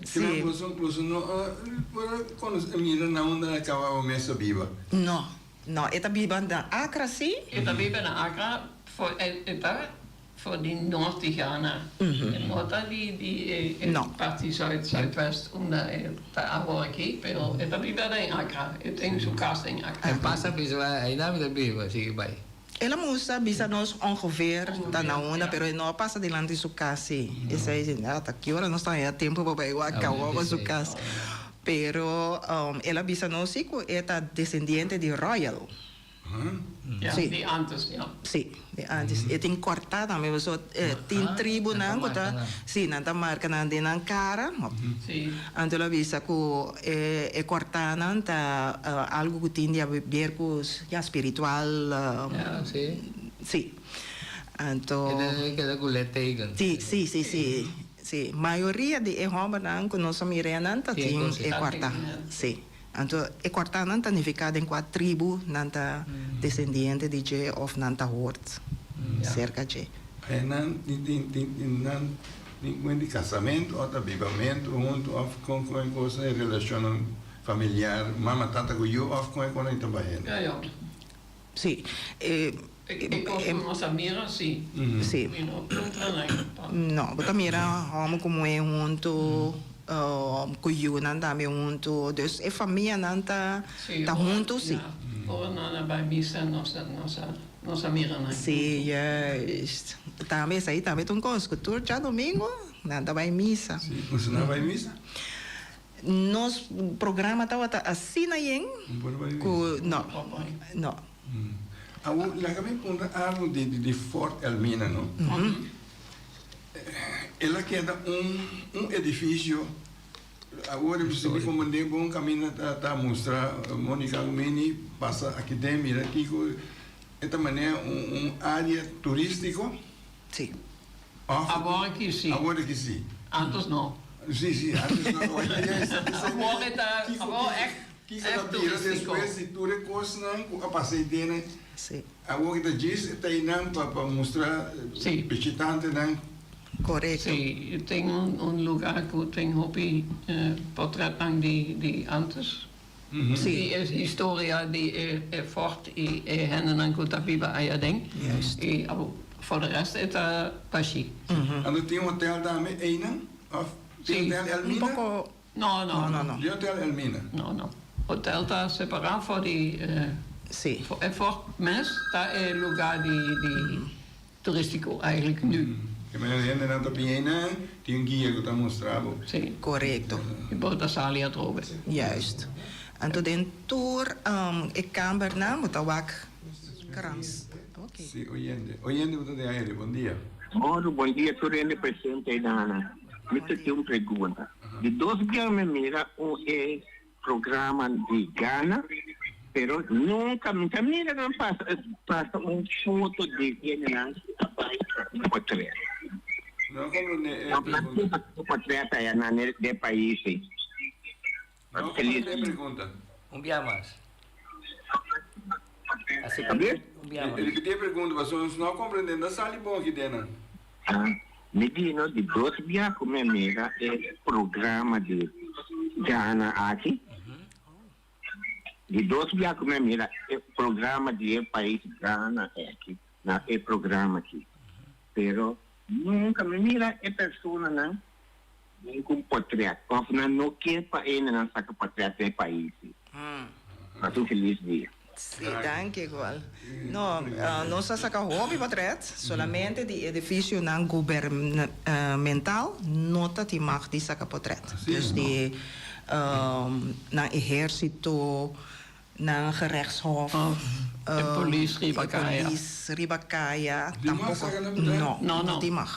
Sí. Boso, boso no a por a conoce, mira na unda e kawawa mes ta biba? No, no, e ta biba na Accra, sí. E ta biba na Accra, for, e, e ta for di nort di Ghana. E no ta di, di e, e No. parti zuid, zuidwest unda e ta awor aki, pero e ta biba den Accra. E tin su cas den Accra. En pasa bisa, ayina mi ta biba, sigui bai. El a mustra bisa nos ongeveer ta na unda, pero e no a pasa dilanti su cas si. Esey si, ah, ta ki ora nos ta haña tempo pa bay wak caba pa su cas. Pero el a bisa nos si cu e ta descendiente di Royal. Ja, Sí. di antes, ja. Sí, di antes. E tin corta tambe, pasobra tin tribunan cu ta, sí, nan ta marca nan den nan cara. Sí. Anto el a bisa cu e e cortanan ta algo cu tin di haber cu ya spiritual. Ja, sí. Sí. Anto. E ta keda cu litteken. Sí, sí, sí, sí. Sí, mayoria di e hombernan cu nos a mira nan ta tin e corta. Sí. Anto e kòrtánan ta nifiká den kua tribu nan ta desendiente di dje òf nan ta hort serka dje. E nan tin tin tin nan tin kuen di kasamentu òf ta bibamentu huntu òf kon kon e kos e relashonnan familiar mama tata ku yu òf kon e kon nan ta bai hende. Ja, ja. Sí, e. E kos ku nos a mira, sí. Sí. Mi no puntra nan pa. No, bo ta mira hòmber ku muhé huntu, ku yunan tambe huntu. Dus e famianan ta ta huntu, sí. Ora nan a bai misa nos a nos a nos a mira nan huntu. Sí, juist. Tambe esei tambe ta un kos ku tur djadumingu nan ta bai misa. Sí, boso nan a bai misa? Nos programa tabata asina yen ku no, no. Awor laga mi puntra algo di di Fort Elmina no. El a keda un un edifisio awor mi sinti como den bon caminda ta ta mustra Monica ku Mini pasa aki den mira kiko e ta manera un un area turistico. Si. Of Awor aki si. Awor aki si. Antes no. Si, si, antes no. Awor e ta, awor echt, Kiko ta echt bira turistico. despues di tur e kosnan ku a pasa ei dene? Si. Awor ki ta djis e ta einan pa pa mustra Si. bishitantenan. Korekto. Si, tin un un lugar ku tin hopi portretnan di di antes. Sí. Di e historia di e e fort i e hendenan ku ta biba aya den. Juist. I abo for de rest e ta bashí. Anto tin hotel tambe einan? Of tin Sí. hotel Un Elmina? poko. No, no. No, no, no. Di hotel Elmina? No, no. Hotel ta separá for di Sí. e fort mes ta e lugá di di Turistico eigenlijk nu. E manera di hendenan ta piña einan, tin un guia ku ta mustra bo. Sí. Korekto. I bo ta sali atrobe. Juist. Anto den tur e kambernan bo ta wak krans. Oké. Sí, oyente. Oyente bo ta den aire. Bon dia. Moro, bon dia tur hende presente einan. Mi ta tin un pregunta. Di dos bia mi mira un e Programa di gana, pero nunca mi ta mira nan pasa pasa un foto di hendenan cu ta bay potret. No comprende e No nan pregunta. pasa potret aya nan den pais ey. No Feliz comprende e pregunta. Un bia mas. Así Sabes? un bia mas. Ripiti e pregunta pasobra nos no comprende. No sali bon aki den nan. Ah, mi di no di dos bia ku mi a mira e programa di Gana aki. Di dos bia ku mi a mira e programa di e pais Gana aki, na e programa aki. Pero nunka mi mira e personanan den ku un potret òf nan no ke pa hendenan saka potret den e pais. Pasa un felis dia. Sí, danki igual. No, nos a saca hopi potret, solamente di edificionan gubernamental no ta tin mag di saca potret. Dus di nan ehercito, nan gerechtshof, E polis riba caya. E polis riba caya Di mag tampoco. saca nan potret? No, No, no no. tin mag.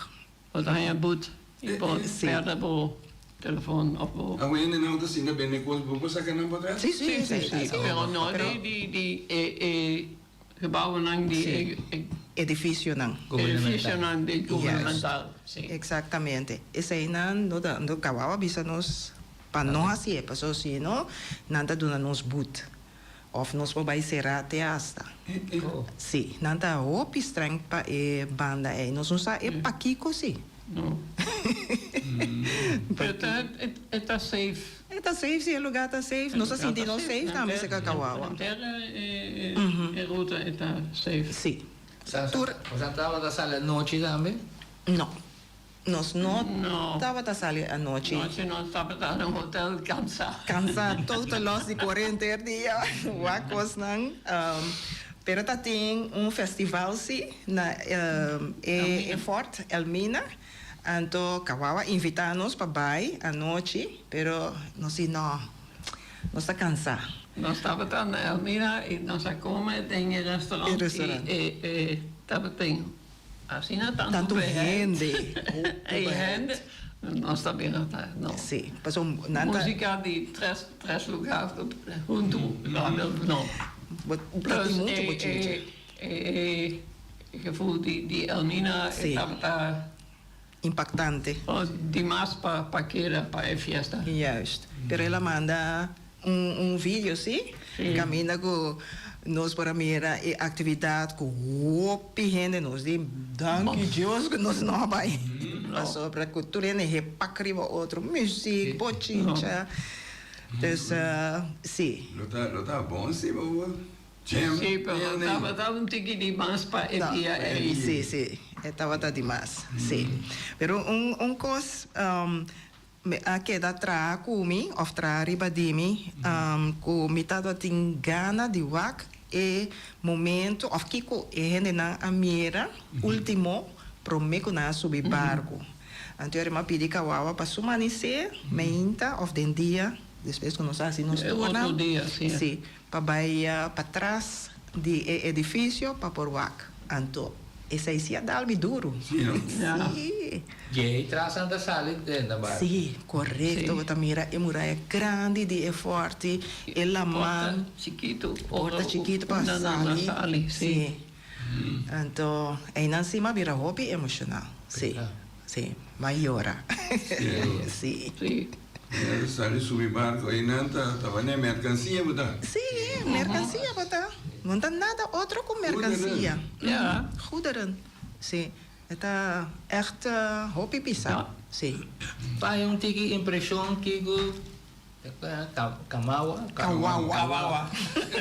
Bo ta haña but i bo pèrdè bo telefòn òf bo. Awe hende nan ta sinta bende kos, bo por saka nan pa tras? Sí, sí, Sí, sí, sí, pero no di di di e e gebouwennan di e e. Edifisionan. Edifisionan di gubernamental, sí. Exactamente. Eseinan no ta no kaba a bisa nos pa no hasié, pasobra si no nan ta duna nos but. Of nos por bai será te hasta. Sí, nan ta hopi streng pa e banda ei. Nos no sa e pakiko sí. No. Pero ta, e ta safe. E ta safe, sí, e lugá ta safe. Nos a sinti nos safe tambe serka Kawawa. Henter e ruta e ta safe. Sí. Tur. Boso tabata sali anochi tambe? No. Nos no tabata sali anochi. Anochi nos tabata na hotel cansa. Cansa, total loss di kore henter dia. Wak kosnan. Pero ta tin un festival si na e fort Elmina. Anto Kawawa invita nos pa bai anochi, pero nos di no, nos ta cansa. Nos tabata na Elmina y nos a come den e restaurant y e tabatin asina tanto hende. E hende nos ta bira ta no. Sí, pasobra nan ta. Musica di tres lugar hunto, no. Plus e gevoel di Elmina e tabata. Impactante. Dimas pa keda pa e fiesta. Juist. Pero el a manda un video si, caminda cu nos por a mira e actividad cu hopi hende. Nos di danki Dios cu nos no a bay. Pasobra cu tur hende he pak riba otro, muziek, bochincha. Dus si. Lo ta bon si bo. Sí, pero tabata un tiki di mas pa e dia ei. Sí, sí, e tabata di mas, sí. Pero un un kos mi a keda traha ku mi òf traha riba di mi ku mi tabatin gana di wak e momento òf kiko e hendenan a mira último promé ku nan a subi barku. Anto e a pidi Kawawa pa su manisé meinta òf den dia despues ku nos a hasi nos turnan. E otro dia, sí. Sí. Pa bai patras di e edifisio pa por wak. Anto esei si a dal mi duru. Sí, no? Sí. Djei tras nan ta sali den na bar. Sí, korekto. Bo ta mira e muraya grandi di e fòrti, e laman. Porta chikitu. Porta chikitu pa sali. Sí. Anto einan sí m'a bira hopi emoshonal. Sí, sí. M'a yora. Sí. Sí. Nan ta sali subi barco einan ta tabata mercancia bo ta? Sí, mercancia bo ta. No ta nada otro cu mercancia. Ja. Goederen. Sí. E ta echt hopi pisa. Sí. Paña un tiki impresion kico Kamawa? Kawawa. Kawawa.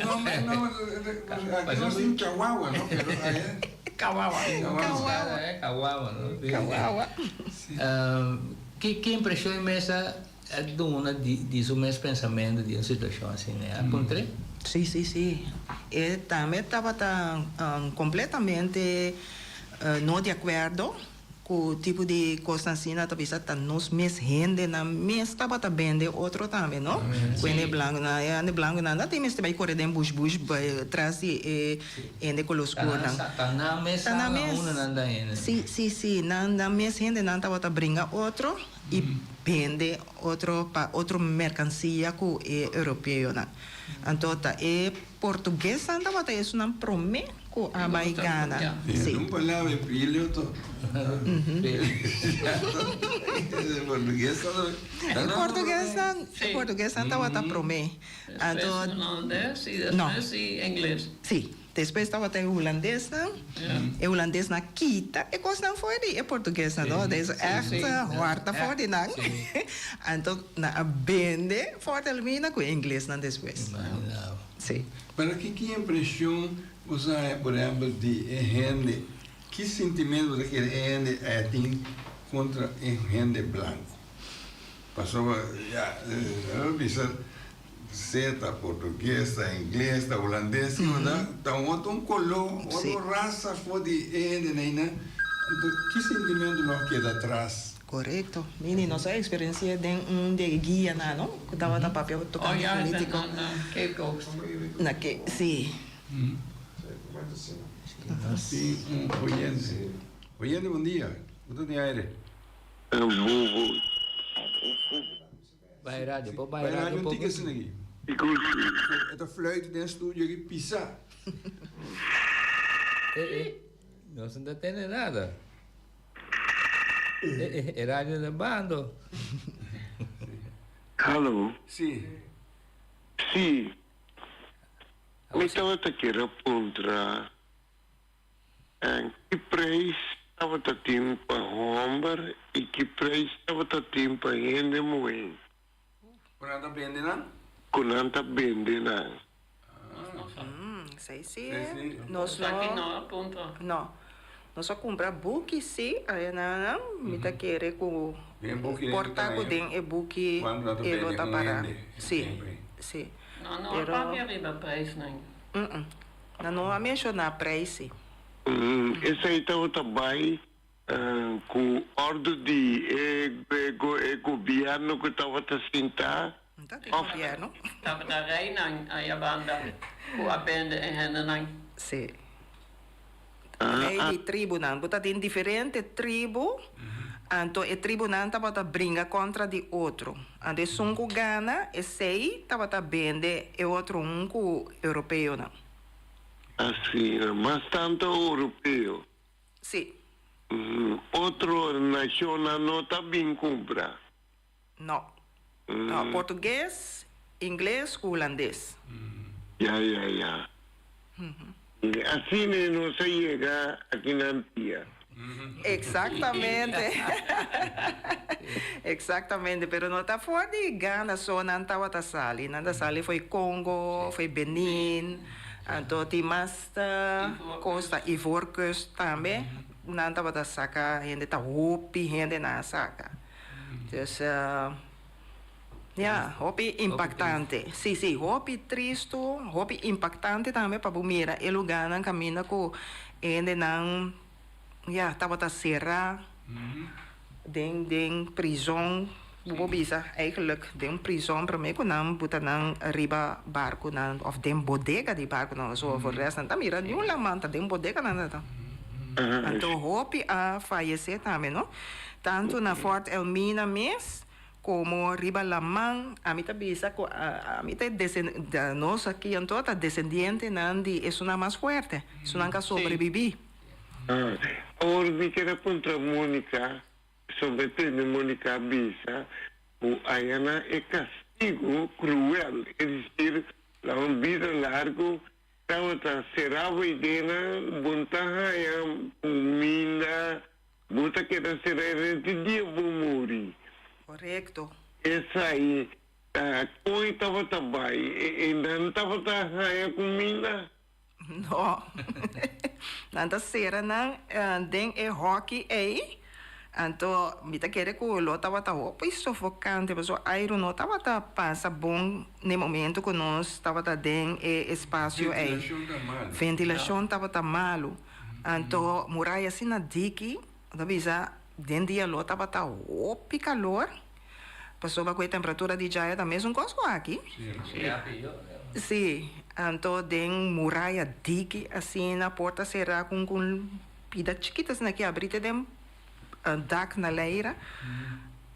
No, no, aki nos tin Chawawa, no? Pero aya. Kawawa. Kawawa. Kawawa, no? Kawawa. Ki ki impresion e mes a duna di di su mes pensamentu di un situacion asina? A puntr'é? Sí, sí, sí. E tambe tabata completamente no di acuerdo Ku tipo di kosnan asina ta bisa ta nos mes hendenan mes tabata bende otro tambe no? Ku hende blankunan e hende blankunan no tin mester bai kore den bush bush bai tras di e hende kolo skurnan. Ta nan mes Ta nan mes. unda nan ta hende. Si si si nan nan mes hendenan tabata bringa otro i bende otro pa otro merkansia ku e europeonan. Anto ta e Portuguesnan tabata esunnan prome ku a bai Gana. Sí. Un palabra e pilio to. E portuguesnan, e portuguesnan tabata prome. Anto Despues hulandes y despues e ingles. Sí, despues tabata e hulandesnan. E hulandesnan a kita e kosnan for di e portuguesnan, no? Des echt hòrta for di nan. Anto nan a bende Fort Elmina ku e inglesnan despues. Sí. Pero ki ki impresion bo sa haña por ehempel di e hende? Ki sintimento bo ta kere e hende a tin kontra e hende blanko? Pasobra ya lo bisa sea ta portugues, ta ingles, ta hulandes, kiko ta, ta un otro un koló, otro rasa for di e hendenan einan. Anto ki sintimento lo a keda atras? Korekto. Mini, nos a eksperensi'é den un di e guianan, no? Ku tabata papia tokante polítiko. Oh ya, na Cape Coast. Na Cape, sí. Tin un oyente. Oyente, bon dia. Bo ta den aire. Bai radio, por bai radio un tiki asina aki. E ta fluit den studio aki pisa. Eh eh, nos no ta tende nada. Eh eh, e radio ta bando. Hallo. Si. Si. Mi tabata kier a puntra. En ki prijs tabata tin pa homber y ki prijs tabata tin pa hende muhé? Cu nan ta bende nan? Cu nan ta bende nan. Esei si, nos no, no, nos a cumpra buki si, ayenanan mi ta kere cu por ta cu den e buki e lo ta para, si, si, No, no a papia riba prijsnan. Nan no a menshoná preis si. Esei tabata bai ku òrdu di e e gobièrnu ku tabata sintá Ta di gobièrnu. Tabata reinan aya banda ku a bende e hendenan. Si. Rei di tribunan. Bo ta tin diferente tribu, anto e tribunan tabata bringa kontra di otro. Anto esun ku gana esei tabata bende e otro un ku europeonan. Asina, mas tanto europeo. Si. Otro nashonnan no ta bin kumpra. No. No, portugues, ingles ku hulandes. Ya, ya, ya. Asina nos a yega aki na Antia. Exactamente. Exactamente, pero no ta for di Ghana so nan tabata sali. Nan ta sali for di Congo, for di Benin, anto tin mas costa, Ivoorkust tambe nan tabata saca hende, ta hopi hende nan a saca. Dus ya, hopi impactante. Si, si, hopi tristu, hopi impactante tambe pa bo mira e lugarnan caminda cu hendenan, ya, tabata cera den den prizon, bo por bisa eigenlijk den prizon prome cu nan buta nan riba barconan of den bodega di barconan, pasobra for rest nan ta mira niun laman ta den bodega nan ta. Anto hopi a fayece tambe, no? Tantu na Fort Elmina mes komo riba laman. Ami ta bisa ku ami ta nos aki anto ta desendientenan di esunnan mas fuerte, esunnan ku a sobrebibí. Awor mi kier a puntra Monica, sobre tende Monica a bisa ku ayanan e kastigu kruel, es desir la un bida largu tabata será bo idenan, bo no ta haña kuminda, Bo ta keda sera e rest di dia bo muri. Korekto. Esai ta kon e tabata bai? E nan tabata haña kuminda? No. Nan ta sera nan den e hòki ei. Anto mi ta kere ku lo tabata hopi sofokante pasobra airu no tabata pasa bon n'e momento ku nos tabata den e espasio ei. Ventilashon ta malu. Ventilashon tabata malu. Anto muraya asina diki, ta bisa den dia lo tabata hopi calor, pasobra cu e temperatura di djaya ta mesun cos cu aki. Si, anto den muraya diki asina, porta cera cu un pida chikito asina ki abri te den dak na leira.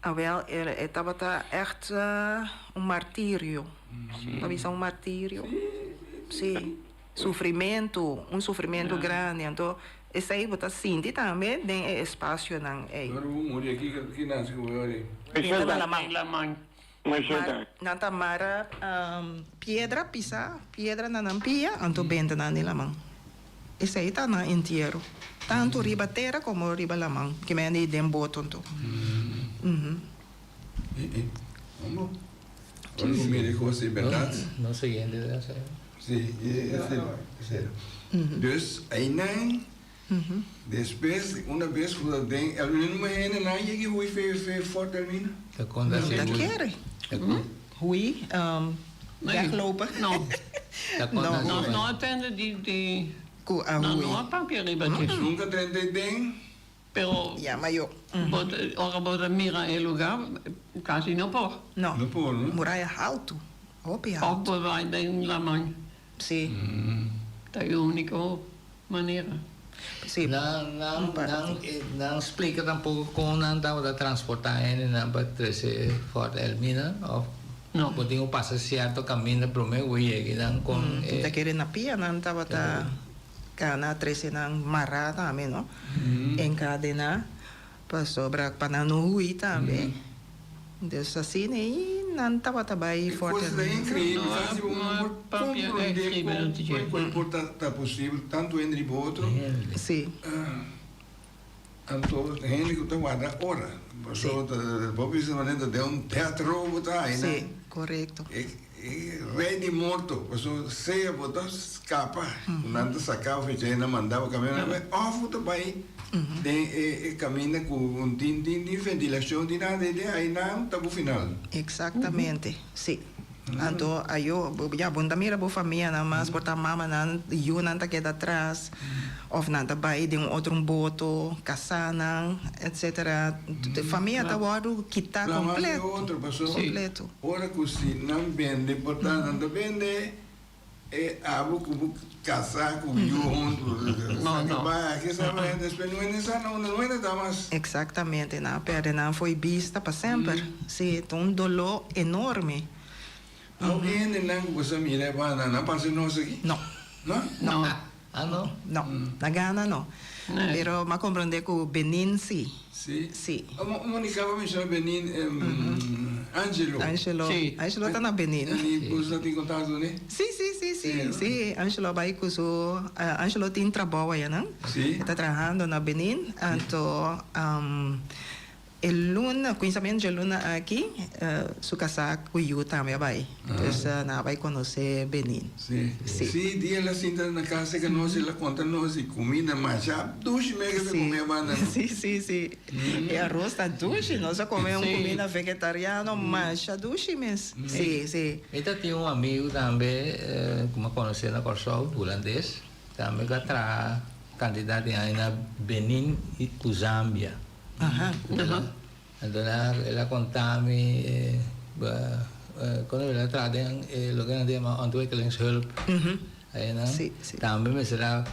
Awel e tabata echt un martirio, ta bisa un martirio, si. Sufrimentu, un sufrimentu grandi. Anto esei bo ta sinti tambe den e espasionan ei. Ora bo muri aki, ki nase ku bo yori? Benta na laman. Mar, nan ta mara piedra pisá, piedra na nan pia, anto benta nan den laman. Esei ta nan entiero, tantu riba tera komo riba laman, ki men di den boto anto. Ora bo mira e kos ei bèrdat. No siguiente ta ser. Si, e ser. Dus einan despues una bes ku ta den Elmina numa hende nan yega hui fe fe Fort Elmina. Ta konta si Ta kere hui weglopen. No. Ta konta si Nos no a tende di di Ku a No hui. no a papia riba dje. Nunka drenta ei den. Pero Ya, ma yo. bo ta ora bo ta mira e lugar casi no por. No. No por, no? Muraya haltu. Hopi Of haltu. bo bai den laman. Si. Ta e unico manera. Si. Nan nan Un parti. nan nan splika tampoco con nan tabata transporta hendenan pa trece Fort Elmina of No. bo tin cu pasa cierto caminda prome cu bo yega nan con e. Ta kere na pia nan tabata. Cana trece nan mará tambe no, encadená, pasobra pa nan no hui tambe. Dus asina ei nan tabata bai E forte. cos ta increíble, casi bo no por comprende con por ta posible tanto hende riba otro. Sí. Anto hende cu ta warda ora, pasobra bo bisa manera ta den un death row bo ta aina. Sí, corecto. E rey di morto, pasobra sea bo ta scapa, cu nan ta saca bo fecha y nan manda bo caminda nan of bo ta bay den e caminda cu tin tin ventilacion tin nada, aina ta bo final. Exactamente, sí. Anto ayo, ya, bo no ta mira bo famianan mas, por ta mamanan, yunan ta keda atras, of nan ta bai den un otro un boto, kasanan, etcetera. Famia ta wòrdu kitá Plama di kompleto. otro, pasobra Kompleto. ora ku si nan bende por ta nan ta bende e abo ku bo kasá ku yu huntu. No, Sa no. bai aki, sa bai despues no hende sa no, no hende ta mas. Eksaktamente, nan a pèrdè nan fo'i bista pa semper. Sí, ta un doló enorme. Awo e hendenan ku bo sa mira e banda nan parse nos aki? No. No? No. Ah no? No, na Ghana no. Pero m'a comprende cu Benin si. Si? Si. Monica bo menciona Benin, Angelo. Angelo. Si. Angelo ta na Benin. Y boso ta tin contacto cu ne? Si, si, si, si. Si, Angelo a bay cu su, Angelo tin trabou aya nan. Si. E ta trahando na Benin. Anto, E luna, kuminsamentu dje luna aki, su kasá ku yu tambe a bai. Dus nan a bai konosé Benin. Sí. Sí. Sí, dia el a sinta na kas serka nos, el a konta nos di kuminda masha dushi mes ke ta kome a banda no. Sí, sí, sí. E aros ta dushi. Nos a kome un kuminda vegetariano masha dushi mes. Sí, sí. Mi ta tin un amigu tambe ku mi a konosé na Kòrsou, hulandes, tambe ku a traha kantidat di aña na Benin i ku Zambia. Anto el a konta mi kono el a traha den loke nan ta yama ontwikkelingshulp einan. Tambe mester a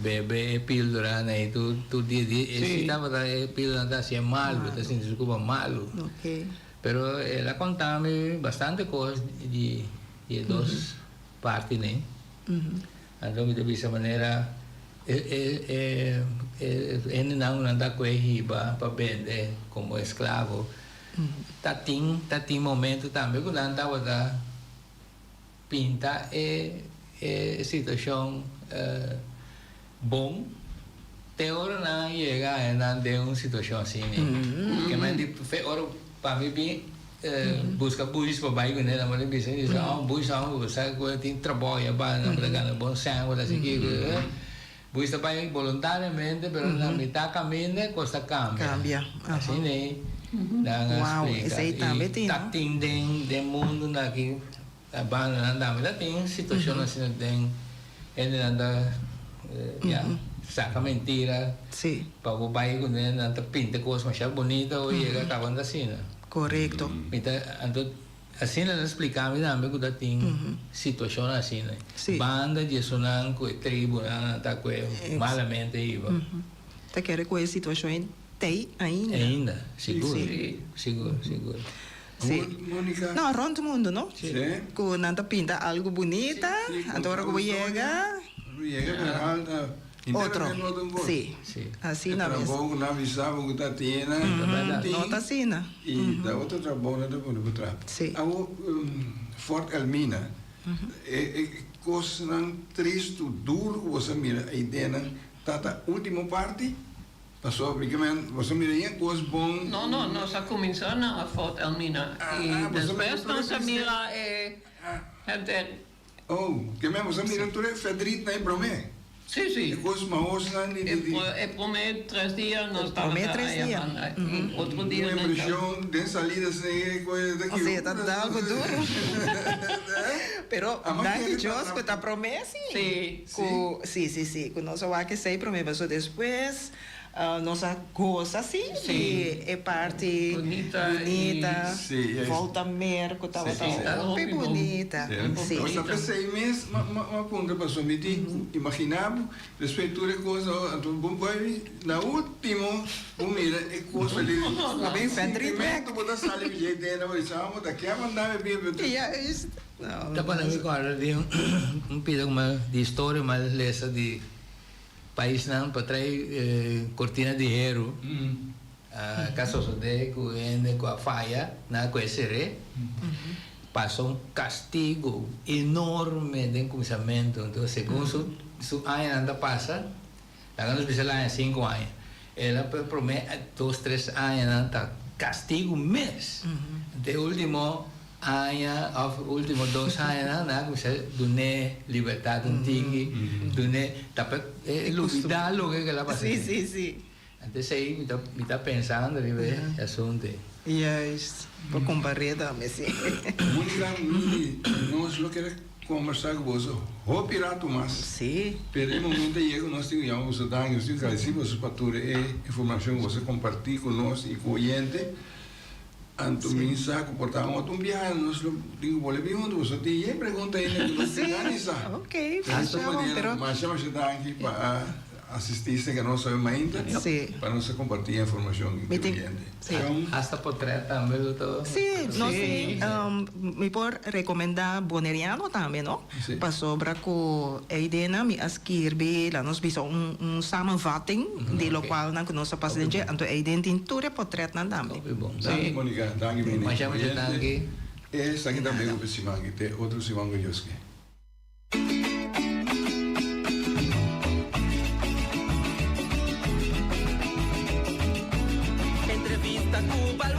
bebe e pildora nei tur dia di e si tabata e pildora ta hasié malu, ta sinti su kuba malu. Pero el a konta mi bastante kos di e dos parti nei. Anto mi ta bisa manera e e e hendenan ku nan ta kohe hiba pa bende komo esklavo ta tin ta tin momento tambe ku nan tabata pinta e e situashon bon te ora nan a yega haña nan den un situashon asina. Ke men di fe ora pa mi bin Buska buis pa bai kuné nan por a bisa mi bisa oh buis amo bo sa ku tin trabou ya banda nan por a gana bon sèn por hasi kiko buis ta bai boluntariamente pero na mitad kaminda kos ta kambia asina ei nan a splika i ta tin den den mundu na aki banda nan tambe ta tin situashon asina den hendenan ta ya saka mentira pa bo bai kuné nan ta pinta kos masha bunita bo yega kaba nan ta asina. Korekto. Mi ta, anto asina nan splika mi tambe ku ta tin situashon asina. Sí. Banda di esunnan ku e tribunan nan ta kue malamente hiba. Ta kere ku e situashon ei t'ei ainda. Ainda, sigur. Sí. Sigur, sigur. Sí. Monica. No, rònt mundu, no? Sí. Ku nan ta pinta algu bunita, anto ora ku bo yega. Bo yega, pero alta. Otro. Sí. Asina E mes. trabou ku nan bisa bo ku ta tene nan tin. No ta asina. I ta otro trabou nan ta pone bo traha. Sí. Awor Fort Elmina e e kosnan tristu duru ku bo sa mira ei den nan ta ta ultimo parti pasobra mi ke men bo sa mira yen kos bon. No no nos a kuminsá na Fort Elmina i despues nos a mira e henter. Oh, ke men bo sa mira tur e verdriet na e prome. Sí, sí. E kos mahosnan di di. E prome tres dia nos tabata Prome tres aya dia. banda i otro dia Un nan ta. impresion den salida asina e koe ta ki. Osea ta ta algo duro. Pero Ama danki kere ta Dios na. ku ta prome si. Sí. Ku sí sí sí ku nos a wak esei prome paso despues Nos a goza si di e parti bunita, Volta Mer cu tabata hopi bunita. Si. Nos a p'esey mes m'a puntra pasobra mi tin imagina bo despues tur e cos anto bo bay na ultimo bo mira e cos ali sentimento bo ta sali dje den bo bisa amo ta ke a manda mi bin Ta pone mi corda di un pida di historia cu m'a lesa di Paisnan pa trae cortina di heru a sosode cu hende cu a faya nan a coge seré pasa un castigo enorme den cuminsamento entonces segun su su añanan ta pasa laga nos bisa el aña cinco aña el a prome dos tres añanan ta castigo mes te ultimo Aña of ultimo dos añanan nan a cuminsa dun'é libertad un tiki, dun'é ta pa e lubida loke ke el a pasa. Sí, sí, sí. Anto esei mi ta mi ta pensando riba e asunto ei. Juist, por compar'é tambe si. Monica, mi nos lo kere combersa cu boso hopi rato mas. Si. Pero e momento a yega cu nos tin cu yama boso danki, nos tin cu agradeci boso pa tur e informacion cu boso a comparti cu nos y cu oyente. Anto mi sa cu por ta otro un biaha nos lo tin cu bolbe bin hunto, boso tin yen pregunta ainda cu nos tin gana di sa. Ok, masha bon, pero. Masha masha danki pa a asisti cerca nos awe mainta pa nos a comparti e informacion cu oyente. Hasta potret tambe lo ta. Si, no si, mi por recomenda Boneriano tambe no, pasobra cu eydenan mi a skirbi, laat nos bisa un un samenvatting di locual nan cu nos a pasa den dje, anto eyden tin tur e potretnan tambe. Hopi bon. Danki Monica, danki Mini. Masha masha danki. Esaki tambe hopi siman aki te otro siman cu Dios ke. Entrevista cu balor.